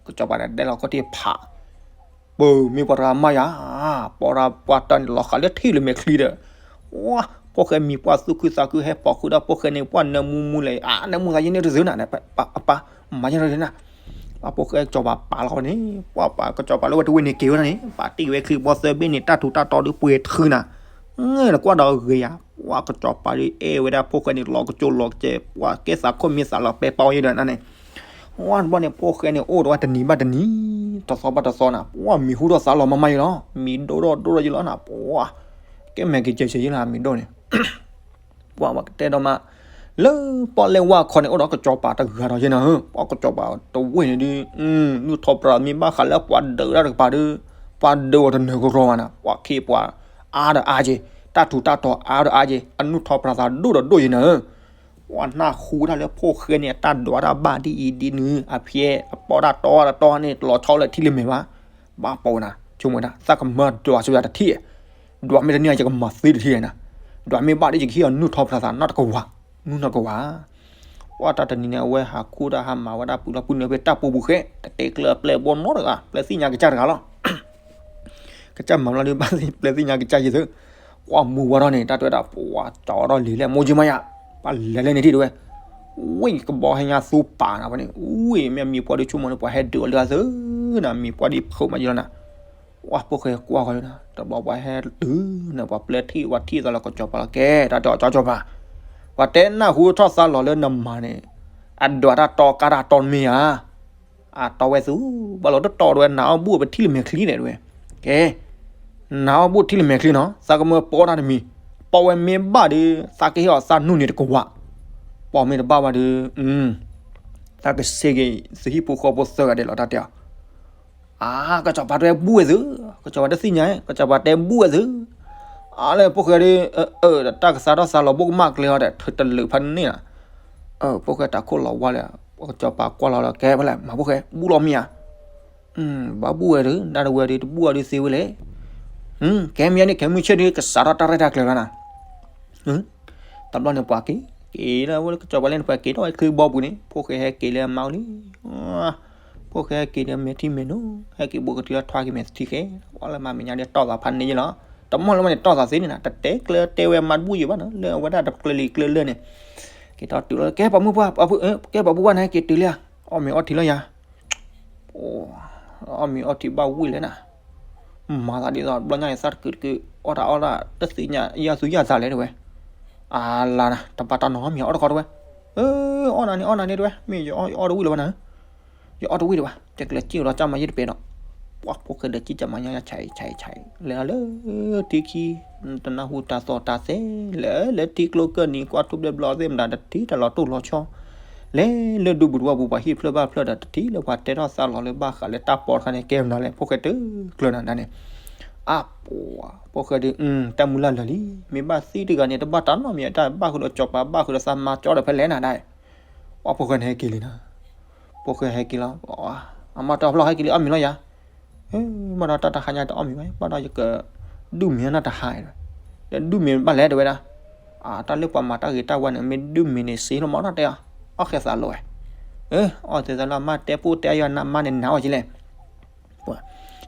ကစီၤပၤန့ၣ်ဒဲးလီၤခီၣ်ထံးဖး ပမ့ၢ်ပှၤတဂၤမးယၤ, ပှၤတၢ်ပှၤတၢ်န့ၣ်လီၤဃာ်လၢထံၣ်လၢမဲာ်ချံဒီး, ဝါ ဖိၣ်ဃဲမံၤပှၢ်သူၣ်ခုသးခုဟဲပိာ်ဃုာ်ဒီးဖိၣ်ဃဲန့ၣ် ပှၤနၢမူမူလဲၣ် အနၢမူသးယဲန့ၣ်တသုနၤ, အပၢ် မၤယဲန့ၣ်တသုနၤ, ပှၤဖိၣ်ဃဲကစီၤပၤပာ်လီၤန့ၣ် ပှၤပှၤကစီၤပၤလၢဝဲတဝ့ၢ်န့ၣ်က့ၤဝဲဒၣ်န့ၣ် ပာ်တ့ၢ်ဝဲချံဘီသၢဘ့ၣ်န့ၣ် တၢ်ထူးတၢ်တီၤဒုးပှဲၤထုနၤ, နကွၢ်ဒီးဂ့ၤယၤ, ပှၤကစီၤပၤဒုးအဲၣ်ဝဲဒၣ်ဖိၣ်ဃဲန့ၣ် လီၤကစိၤလီၤကစဲး ပှၤကဲသးခိၣ်မံသးလီၤပဲပီယဲဒီးနၤန့ၣ် ဝါတဘျီန့ၣ် ဖိၣ်ဃဲန့ၣ် အိၣ်ဒီးဝဲတနံၤဘၣ်တနံၤ, တသီဘၣ်တသီနၤ, ပှၤမံၤဟူထီၣ်သးလီၤမးမးယဲလီၤ, မံၤဒိၣ်ထီၣ်ဒိၣ်ထီၣ်ယဲလီၤနၤ, ပှၤ ကဲမဲာ်ကစဲးစဲးယဲလီၤ မံၤဒိၣ်န့ၣ်, ပှၤဝဲကတဲဒီးမး, လၢပီၣ်လဲၣ်ဝါခီန့ၣ် အိၣ်ဒီးကစီၤပၤတဂၤဒီးယဲနၤဧၢ, ပှၤကစီၤပၤတဝ့ၢ်န့ၣ်ဒုး, နုၢ်ထီၣ်ပြးမ့ၢ်ဘၣ်ဃးလၢပှၤဒုးတၢ်တကပၤဒီး, ပှၤဒုးအီၤတနၢၤကီကီဘၣ်နၤ, ပှၤခ့ပှၤအါဒီးအါက့ၤ, တၢ်ထူးတၢ်တီၤအါဒီးအါက့ၤ, အနုၢ်ထီၣ်ပြးသးဒိၣ်ဒီးဒိၣ်ယဲနၤဧၢ ပှၤနၢ်ဟူတၢ်လၢဖိၣ်ဃဲန့ၣ် အတၢ်ဒွးတၢ်ဘၣ်ဒ်အံၤဒ်နုၤ အဖျဲအပီးတၢ်တီတတီန့ၣ် တလီၤဆီလၢထံလၢမဲာ်ဘၣ်, ဘၣ်ပိာ်နၤ, ဆိကမိၣ်ဒၣ် သးကမၢဒွးဆိယၤတထံၣ်, ဒွးမ့ၢ်တန့ၢ် ယကမၤသ့တထံၣ်နၤ, ဒွးမ့ၢ်ဘၣ်ဒီး ယကဟ့ၣ်အီၤနုၢ်ထီၣ်ပြးသးနီတကဝၤ, နုၢ်နီတကဝၤ ပှၤတၢ်တနံၤန့ၣ် အဝဲဟးခူၣ်တၢ်ဟးမၤဝဲဒၣ်ပုၢ်လီၤပုၢ်နၢ်ဖဲတၢ်ပူၤပူၤဃဲ တတဲကျၢၤအပျဲၢ်ဘိနီတဂၤ ပျဲၢ်သ့ၣ်ညါကစၢ်တဂၤလီၤ ကစၢ်မၤဘျီဒီး ဘၣ်ပျဲၢ်သ့ၣ်ညါကစၢ်ယဲသု, ကွၢ်မူဝဲထီၣ်န့ၣ် တၢ်တဲဝဲဒၣ် ပှၤကၠီၤထီၣ်လံၤလဲၣ် မိၢ်ကၠံမးယၤ, ပှၤလဲၤလဲၣ်န့ၣ်ထံၣ်တဝဲ, ဝ့ၢ်ကဘီဟဲညါသူပာ်နၤဝဲန့ၣ် ဝ့ၢ်မ့ၢ်မံၤပှၢ်ဒုးဆိကမိၣ်န့ၣ် ပှၤဟဲဒုးအီၤလၢအသုနၤ မံၤပှၢ်ဒ်ဖုးမးယဲလီၤနၤ, ပှၤဖိၣ်ဃဲကွၢ်ဃီလီၤနၤ တဘျီပှၤဟဲတုၤနၤ ပှၤပျဲၢ်ထံၣ်ပှၤထံၣ်သးလၢကစီၤပၤလီၤ ကဲ တၢ်တဲအီၤကၠီကၠီပၤ, ပှၤတဲနၢ်ဟူထီၣ်သါလီၤလၢနမၤန့ၣ်, အဒွးတၢ်တီကါတၢ်တီတမ့ၢ်ဧါ အတီဝဲသု, ဘၣ်လီၤတတီတဝဲ နၤအီၣ်ဘူၣ်ပထံၣ်လၢမဲာ်ချံန့ၣ်တဝဲ, ကဲ, နၤအီၣ်ဘူၣ်ထံလၢမဲာ်ချံနီၤ, သးကမၢပီတၢ်တမံၤ, ပီဝဲမ့ၢ်ဘၣ်ဒီး သးကဟ့ၣ်အီၤသးနူၢ်န့ၣ်တကဝၢ်, ပီမ့ၢ်တဘၣ်ဘၣ်ဒီး သးကစ့ၢ်ကီးသုဟံၣ်ဖိဃီဖိသၢဂၤဒဲးလီၤတၢ်တဲအီၤ. အါ, ကစီၤပၤတဲဘူၣ်ဝဲသု, ကစီၤပၤတသ့ၣ်ညါ, ကစီၤပၤတဲဘူၣ်ဝဲသု, အါလၢဖိၣ်ဃဲဒီး အၢတၢ်ကစးထီၣ်စးလီၤဘိၣ်ကမၣ်ကျဲဟီဒီး ထုးတလၢာ်ဖးန့ၣ်နီၤ, အၢ ဖိၣ်ဃဲတၢ်ခိၣ်လီၤဝါလၢ ကစီၤပၤကွၢ်လီၤလၢ ကဲဖဲလဲၣ် မၤဖိၣ်ဃဲ ဘူၣ်လီၤမ့ၢ်ဧါ ဘၣ်ဘူၣ်ဝဲဒီး နတဝဲဒီးတဘူၣ်အီၤဒုးသ့ဝဲလဲၣ်. ကဲမ့ၢ်န့ၣ် ကဲမုၢ်ဆ့ၣ်ဒီး ကစးထီၣ်တၢ်ရဲၣ်တၢ်ကျဲၤလီၤနၤ. တဘျီန့ၣ်ပှၤက့ၤ, က့ၤလၢဝဲကစီၤပၤလဲၣ်န့ၣ် ပှၤက့ၤထီၣ်ဝဲချံဘီပူၤန့ၣ် ဖိၣ်ဃဲဟဲက့ၤလၢအမါအိၣ်လံ. ဖိၣ်ဃဲဟဲက့ၤဒီးမဲာ်ထံမဲာ်နိ, ဟဲက့ၤဘူးကတုၤလၢထွါက့ၤမဲာ်ထံဃဲ, ဝဲလၢမၤမဲာ်ညါဒီးတီၢ်သးဖးန့ၢ်ယလီၤ. တမီၢ်လၢမ့ၢ်န့ၣ်တီၢ်သးသ့န့ၣ်နၤ, တတဲကျၢတဲဝဲမါတဘူၣ်ယံၤဘၣ်နီၤ, လၢအဝဲဒၣ်တကျၢၤလံၤကျၢၤလၢာ်န့ၣ်, က့ၤထီၣ်တုၤလီၤ ကဲပှၤမုၣ်ပှၢ်, ကဲပှၤမုၣ်ပှၢ်န့ၣ် ဟဲက့ၤတုၤလံဧါ, အီၣ်မ့ၤအီထံလီၤယၤ အီၣ်မ့ၤအီထံဘၣ်ဝံၣ်လဲၣ်နၤ, မၤသးဒ်သိးတဘျီညါအံၤသးတကုာ်တကုာ်, အီၣ်တၢ်အီၣ်တၢ် တသ့ၣ်ညါယၤသူယၤသးလဲၣ်တဲဝဲ, အလါနၤ တဘၣ်တၢ်နီတမံၤ အီၣ်တခီတဲဝဲ, အီၣ်နၤန့ၣ် အီၣ်နၤန့ၣ်တဲဝဲ, မ့ၢ်ယအီၣ်တဝံၣ်လၢၤဘၣ်နၤ, ယအီၣ်တဝံၣ်လၢၤဘၣ်, တဲကျၢၤစံၣ်ဒီးကၢ်မၤယဲၢ်တပဲဒီး, ပှၤဖိၣ်ဃဲဒီးစံၣ်ကၢ်မၤညါယါဆဲးဆဲးဆဲး, လဲၤလီၤလၢထံခံ, တနၢ်ဟူတၢ်သီၣ်တၢ်သဲ, လဲၤလၢထံကျိကၢၢ်နံၤကွၢ်ထူၣ်ဘျဲၣ်ဘျီသ့ၣ်မတၤ တထံၣ်တၢ်လီၤတိၢ်လီၤဆီ လဲၤလၢဒူပူၤတဝီပူၤ ပှၤဟံၣ်ဖျၢၣ်ဘၣ်ဖျၢၣ်ဒီး တထံၣ်လၢပှၤတဲထီၣ်သးလီၤလၢဘၣ်ဃးလၢတၢ်ပီတခါန့ၣ် ကဲမနုၤလဲၣ် ဖိၣ်ဃဲတကျၢၤနၤန့ၣ်, အါပှၤ ဖိၣ်ဃဲဒီး တၢ်မုၢ်လၢ်လၢာ်လံ, မ့ၢ်ဘၣ်သံတဂၤန့ၣ် တဘၣ်တၢ်နီတမံၤ တၢ်ဘၣ်ဃုာ်ဒီးစီၤပၤ ဘၣ်ဃုာ်ဒီးသးမါကၠီဒီးဖဲလဲၣ်နၤဒၣ်, ပှၤဖိၣ်ဃဲန့ၣ်ဟဲက့ၤလံနၤ, ဖိၣ်ဃဲဟဲက့ၤလီၤ, အမါတဲအဖျီၣ်ဟဲက့ၤလံ အီၣ်မ့ၤလီၤယၤ ဘၣ်ဒီးတၢ်တဟါညါတအီၣ်မ့ၤဘၣ်, ဘၣ်ဒီးယကဒုးမ့ၤနီၢ်တဟါ, ဒီးဒုးမ့ၤဘၣ်လဲၣ်တဲဝဲဒၣ်, တၢ်လၢပှၤမၤတၢ်ဂ့ၤတၢ်ဝါန့ၣ် မ့ၢ်ဒုးမ့ၤန့ၣ်စ့လီၤမးနီၢ်တဲအီၤ, အီၣ်ဃဲသးလိာ်ဝဲ, အီၣ်သဲသးလၢအမါတဲပိၢ်တဲအယွၤနမါန့ၣ်နၤအီၣ်ကလဲၣ်,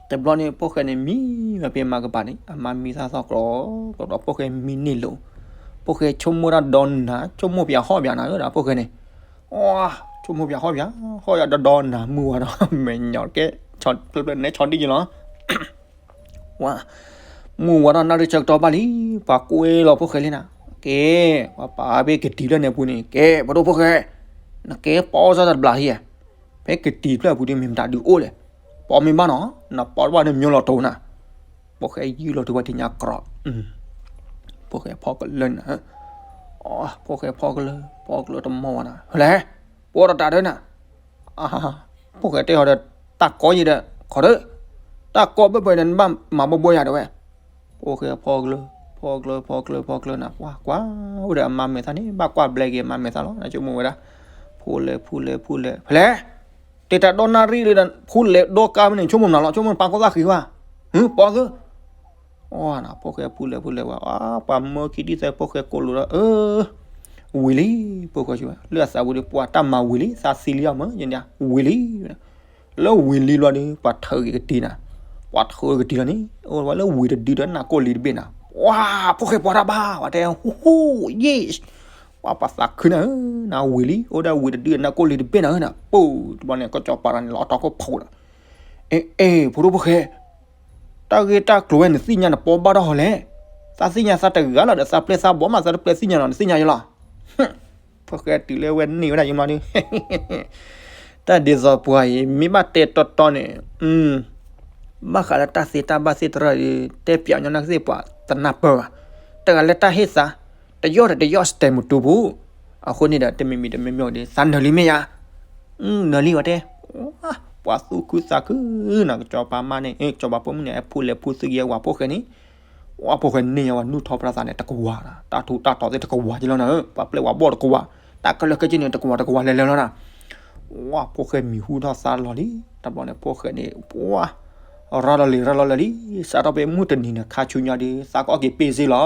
တဘျီန့ၣ် ဖိၣ်ဃဲန့ၣ် မံဝဲဖဲမၤကပၤန့ၣ် အမါမံသၣ်သီၣ်ကျီကျီဒီး ဖိၣ်ဃဲမံန့ၢ်လိာ်, ဖိၣ်ဃဲဆိကမိၣ်တၢ်ဒီနၤ ဆိကမိၣ်ပၠးဟီၣ်ပၠးနၤဧၢဒီး ဖိၣ်ဃဲန့ၣ် ဆိကမိၣ်ပၠးဟီၣ်ပၠး, ဟီၣ်ယၤဒီဒီနၤ မုၢ်ဝါဒီး မဲာ်ညါကဲ ဖျၢၣ်ဖျၢၣ်နဲဆီဒံၣ်ယလီၤ, ဝါ, မုၢ်ဝါထီၣ်နၣ်ရံၣ်ဆၢကတီၢ်ဘၣ်လံ, ပှၤကွဲလီၤဖိၣ်ဃဲလံနၤ, ကဲ, ပှၤပာ်ဖဲကတံၤဖျၢၣ်န့ၣ်အပူၤန့ၣ် ကဲ ပဒိၣ်ဖိၣ်ဃဲ, နကဲပီစၢ်တဘျးဟံၣ်ဧါ, ဖဲကတံၤဖျၢၣ်အပူၤဒီးမ့ၢ်မတၤဒုးအိၣ်လဲၣ်, ပီမ့ၢ်ဘၣ်နီၤ နပီတဘၣ်န့ၣ် မၠိလီၤတိၤနၤ, ဖိၣ်ဃဲယုၢ်လီၤတုၤဝဲထံညါကြီ, ဖိၣ်ဃဲဖီၣ်ကလၢနၤ, ဖိၣ်ဃဲဖီၣ်ကလၢ ဖီၣ်ကလၢတမီၢ်ဝဲနၤ, ဟဲလဲၣ်, ပီတတးဒၢနၤ ဖိၣ်ဃဲတဲဟီဒီး တၢ်ကီယံၤဒီး ခီဒီး တၢ်ကီဘၢၣ်ပှဲၤဒီး နဘၣ်မၤဘီဘီယၤတဲဝဲ, ဖိၣ်ဃဲဖီၣ်ကလၢ ဖီၣ်ကလၢ ဖီၣ်ကလၢ ဖီၣ်ကလၢနၤ ပှၤကွၢ်အိၣ်ဒီးအမါမဲာ်သၣ်န့ၣ် ဘၣ်ကွၢ်ဘျဲက့ၤအမါမဲာ်သၣ်လီၤ နဆိကမိၣ်ဝဲဒၣ်, ဖူလဲၣ် ဖူလဲၣ် ဖူလဲၣ် ဖဲလဲၣ်, တဲတၢ်ဒီနၣ်ရံၣ်လၢ ဖူလဲၣ်ဒီကါမ့ၢ်န့ၣ် ဆိကမိၣ်မနုၤလီၤ ဆိကမိၣ်ပာ်ကီသၣ်ဃံးဝဲ, ဟၢ ပီသု အီနၤ ဖိၣ်ဃဲဖူလဲၣ်ဖူလဲၣ်ဝဲ ပှၤမၢခံဒ်သိးဖိၣ်ဃဲကိးလိာ်ဒီး အၢ ဝံၤလံ, ဖိၣ်ဃဲဆိဝဲ လၢအသးဝံၤဒီး ပှၤတၢ်မၤဝံၤလံ သးသံလံအီၤမၢ ယန့ၣ်ဝံၤလံ, လၢဝံၤလံလီၤဒီး ပှၤထၢက့ၤကတံၤနၤ, ပှၤထၢကတံၤလီၤန့ၣ် အိၣ်ဝဲလၢဝံၤတဒုဒီးနၢ်ကိၣ်လံတဘ့ၣ်နၤ, ပှၤ ဖိၣ်ဃဲပှၤတၢ်ဘၣ် ပှၤတဲ ဟူဟူ yes, ပှၤပှၤသးခုနၤဧၢ နဝံၤလံ အိၣ်ဒီးဝံၤတဒုဒီးနၢ်ကိၣ်လံတဘ့ၣ်နၤဧၢနၤ, ပူၤ တဘျီန့ၣ် ကစီၤပၤတဂၤန့ၣ် လီၤအီၣ်တီခိၣ်ဖီးဒီး အဲ အဲ ဖိဒိၣ်ဖိၣ်ဃဲ တၢ်ဂ့ၢ်တၢ်ကျိၤဝဲ နသ့ၣ်ညါနပီဘၣ်ထီၣ်ဟီလဲၣ်, သးသ့ၣ်ညါသးတဂၤလီၤဒီး သးပျဲသးဘီၣ်မး သးတပျဲသ့ၣ်ညါလီၤ နသ့ၣ်ညါယလီၤ, ဖိၣ်ဃဲတုၤလၢဝဲန့ၢ်ဝဲဒၣ်ယမီၤဒီး တၢ်ဒ်သိးပှၤအံၤ မ့ၢ်ဘၣ်တဲတီတီန့ၣ် ဘၣ်ဃးလၢတၢ်သ့တၢ်ဘၣ်သ့ၣ်တရၢၣ်ဒီး တဲပၠးညီနုၢ်ကသ့ၣ်ပှၤတနၢ်ပၢၢ်ဘၣ်, တဂၤလၢတၢ်ဟ့ၣ်သး တယီၣ်ဒီးတယီၣ် စတဲမုတူပူၤ, အဃိန့ၣ်ဒီး တမံၤမံၤတမံၤမံၤဒီး သးနၢၤလံမ့ၢ်ယါ, နၢၤလံဝဲတဲ, ပှၤသူၣ်ခုသးခုနီၤ ကစီၤပၤမါန့ၣ် ကစီၤပၤပိာ်မုၣ်န့ၣ် အဖူလဲၣ်ဖူသ့ၣ်က့ၤအဝဲဖိၣ်ဃဲန့ၣ် ဝဲဖိၣ်ဃဲန့ၢ်ယဝဲနူၢ်ထီၣ်ပြၢသးန့ၣ် တကဝၤ, တၢ်ထူးတၢ်တီၤသ့ၣ်တကဝၤက့လီၤနၤ, ပှၤပျဲဝဲဘီၣ်တကဝၤ, တၢ်ခဲလၢာ်ခဲဆ့န့ၣ် တကဝၤတကဝၤလဲၤလဲၤလီၤနၤ, ဝဲဖိၣ်ဃဲမံၤဟူထီၣ်သါလီၤလံ, တဘျီန့ၣ်ဖိၣ်ဃဲန့ၣ် ပှၤ ရၤလီၤလံ ရၤလီၤလံလံ, စးထီၣ်ဖဲမုၢ်တနံၤန့ၣ် ခါဆူညါဒီး သးကအီၣ်က့ၤပ့ၢ်စ့လီၤ,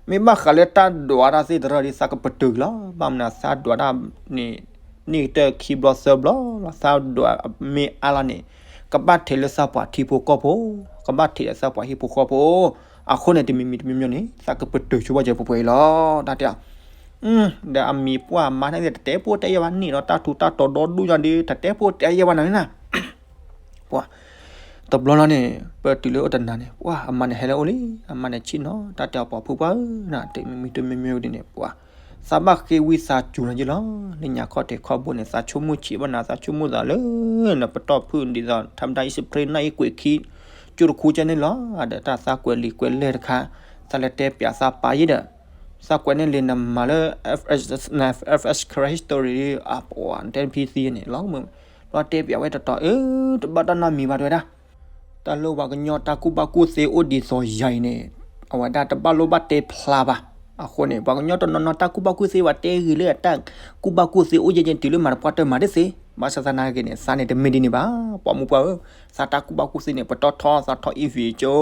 မ့ၢ်ဘၣ်ဃးလၢတၢ်ဒွးတၢ်သ့ၣ်တရၢၣ်ဒီး သးကပတုာ်လီၤ, ဘၣ်မနုၤသးဒွးတၢ်န့ၣ် န့ၢ်ကတၢၢ်ခံဘျီသၢဘျီလီၤ, သးဒွးမ့ၢ်အါလီၤန့ၣ် ကဘၣ်ထဲးလၢသးပှၤထံဖိကီၢ်ဖိ, ကဘၣ်ထဲးလၢသးပှၤဟံၣ်ဖိဃီဖိ, အဃိန့ၣ် တမံၤမံၤတမံၤမံၤန့ၣ် သးကပတုာ်ဆိပှၤကဲပှဲၤပှဲၤအံၤလီၤ, တၢ်တဲအီၤ ဒီးအမံၤပှၢ်မါန့ၣ် တတဲဖိတဲယဲၢ်ဘၣ်န့ၣ်ဒီး တၢ်ထူးတၢ်တီၤဒီဒူၣ်ညါဒီး တတဲဖိတဲယဲၢ်ဘၣ်နၤန့ၣ်နၤ ပှၤ တဘျီလီၤန့ၣ် ပတုၤလၢအိၣ်တနၤန့ၣ် ပှၤအမါန့ၣ်ဟဲလၢအအိၣ်လံ, အမါန့ၣ်ဆ့ၣ်နီၤ တၢ်တဲအီၤပှၤဖိပှၢ်ဧၢ နတမံၤမံၤတမံၤမံၤဒ်န့ၣ် ပှၤ သးဘၣ်ဃ့ဝံသးစူၤနၤယ့ၢ်လီၤ, လၢညါခီၣ်ထံးခီၣ်ဘိန့ၣ် သးဆိကမိၣ်ဆံးဘၣ်နၤ သးဆိကမိၣ်သးလၢ နပတီၢ်ဖုၣ်ဒ်သိး ထါမတၢ်အံၣ်စပရ့နၢ်အံၣ်ကွဲးခံ ကၠိတခူကဲန့ၣ်လီၤဒီး တၢ်သးကွဲးလံာ်ကွဲးလဲၢ်တခါ, သးလဲၤတဲပၠးသးပၢ်ယဲဒီး, သးကွဲးန့ၣ်လံာ်နမၤလၢ F F History အပှၤတဲဖံသံန့ၣ် လီၤကမုာ်, လီၤတဲပၠးဝဲတတီၤ အၢ တဘၣ်တၢ်နီတမံၤဘၣ်တဲဝဲဒၣ် တၢ်လၢပှၤကညီတၢ်ကူၣ်ဘၣ်ကူၣ်သ့အိၣ်ဒ်သိးယၤအံၤန့ၣ်, အဝဲဒၣ်တဘၣ်လိၣ်ဘၣ်တဲဖျါဘၣ်. အဃိန့ၣ် ပှၤကညီတနီၤနီၤတၢ်ကူၣ်ဘၣ်ကူၣ်သ့ဘၣ်တဲဂ့ၤလၢအတၢ်ကူၣ်ဘၣ်ကူၣ်သ့အိၣ်ယဲၢ်ယဲၢ်တုၤလၢမၤတပှၢ်တၢၢ်မၤတသ့, ဘၣ်ဆၣ်သနာ်က့န့ၣ် သးန့ၣ်တမ့ၢ်ဒ်န့ၣ်ဘၣ်, ပိာ်မုၣ်ပှၢ်ဧၢ, သးတၢ်ကူၣ်ဘၣ်ကူၣ်သ့န့ၣ် ပတီၢ်ထီ သးထီၣ် အ့ၣ်ဖံၣ်ကၠိ,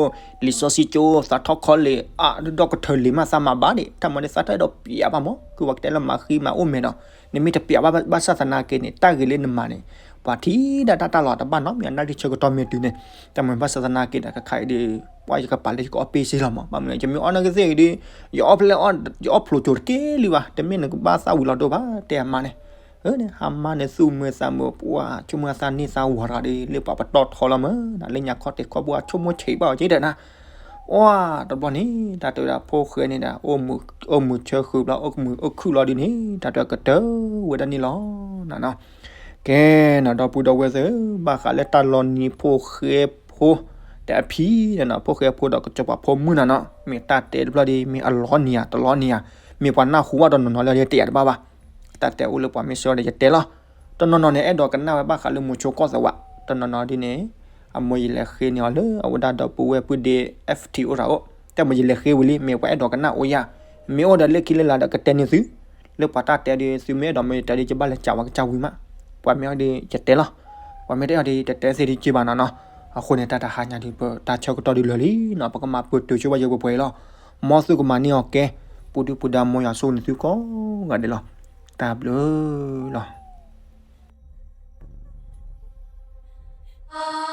လံာ်စီဆှံကၠိ, သးထီၣ်ခီလ့ၣ် အါ ဒီကထၢၣ်လံာ်မးသးမၤဘၣ်ဒံး, တၢ်မၤန့ၣ်သးတအဲၣ်ဒိးပၠးဘၣ်မး, ခုပှၤကတဲလၢမၤဃံမၤအိၣ်မဲာ်ဒီး, နမ့ၢ်တပၠးဘၣ်ဘၣ်ဆၣ်သနာ်က့န့ၣ် တၢ်ဂ့ၤလၢနမၤန့ၣ် ပှၤထံၣ်ဒၣ်တၢ်တၢ်လီၤတဘၣ်နီတမံၤ အနၣ်ရံၣ်ဆၢကတီၢ်မ့ၢ်တုၤန့ၣ်, တၢ်မၤဘၣ်ဆၣ်သနာ်က့ဒီး ခဲခါအံၤဒီး ပှၤယကပာ်လၢယကအီၣ်ပ့ၢ်စ့လီၤမး, ဘၣ်မနုၤ ယမ့ၢ်အီၣ်နာ်က့သ့ၣ်အံၤဒီး ယအီၣ်ဖျိကၠိတက့ၢ်လံဘၣ်, တမ့ၢ်နကဘၣ်သးဝံၤလီၤဒိၣ်ဘၣ် တဲအမါန့ၣ်, အၢ ဟါမါန့ၣ်သူၣ်မုာ်သးမုာ် ပှၤဆိကမိၣ်သးန့ၢ်သးဝၤတဂၤဒီး လၢပှၤပတီၢ်ထီလီၤမး, လၢညါခီတဲာ်ခီဘိအဆိကမိၣ်ဆံးဘၣ်အီၤက့ဒၣ်နၤ အီ တဘျီန့ၣ် တၢ်တဲဝဲဒၣ်ဖိၣ်ဃဲန့ၣ်ဒီး အိၣ်မုာ်ဆၢဃုာ်ဘျီ အိၣ်မုာ်အိၣ်ခုၣ်လီၤဒ်န့ၣ် တၢ်တဲကတၢၢ်ဝဲဒၣ်န့ၣ်လီၤ. ကဲနီၤ ဒီပုၢ်ဒီဝဲၢ်သ့ၣ်ဧၢ, ဘၣ်ဃးလၢတၢ်လီၤနံၤဖိၣ်ဃဲဖိ ဒီးအဖံန့ၣ်နီၤ, ဖိၣ်ဃဲဖိဒီးကစီၤပၤဖိမုၣ်နီၤနီၤ, မ့ၢ်တၢ်တဲတဘျီဒီး မ့ၢ်အလီၤနံၤဧါ တလီၤနံၤဧါ, မ့ၢ်ပှၤနၢ်ဟူဘၣ်တနီၤနီၤလၢယတဲယၤတဘၣ်ဘၣ်, တၢ်တဲအိၣ်လၢပှၤမ့ၢ်ဆှၢဒီးယတဲလီၤ. တနီၤနီၤန့ၣ် အဲၣ်ဒိးကနၣ်ဝဲဘၣ်ဃးလၢမိၤဆိကီၢ်သးဝး, တနီၤနီၤဒ်န့ၣ် အမိၢ်ယလဲၤဃ့န့ၢ်အီၤလၢအဝဲဒၣ်ဒီပုၢ်ဝဲၢ်ပုၢ်ဒ့ F T အိၣ်တၢ်အိၣ်, တၢ်မိၢ်ယလဲၤဃ့ဝံၤလံ မ့ၢ်ပှၤအဲၣ်ဒိးကနၣ်အိၣ်ယၤ, မ့ၢ်အိၣ်ဒီးလၢခံလၢလာ်ဒီးကတဲန့ၢ်သု, လၢပှၤတၢ်တဲဒီး သုမ့ၢ်အဲၣ်ဒိးမ့ၢ်ယတဲဒီး ယဘၣ်လဲၤကးဝဲကစၢ်ဝံၤမး, ပှၤမ့ၢ်အီၣ်ဒီးယတဲလီၤ, ပှၤမ့ၢ်တအဲၣ်ဒိးဒီး ယတတဲသ့ဒ်က့ဘၣ်နီၤနီၤ. အဃိန့ၣ် တၢ်တဟါညါဒီး ပတၢ်ဆၢကတီၢ်ဒုးလၢာ်လံနီၤ, ပကမၤပတုာ်ဆိဝဲယပှဲၤပှဲၤအံၤလီၤ. မ်သုကမၤန့ၢ်အီၤကဲ, ပူၤဒုၣ်ပူၤဒါ မ်ယွၤဆိၣ်ဂ့ၤန့ၢ်သုကိးဂၤဒဲးလီၤ. တၢ်ဘျုးလီၤ.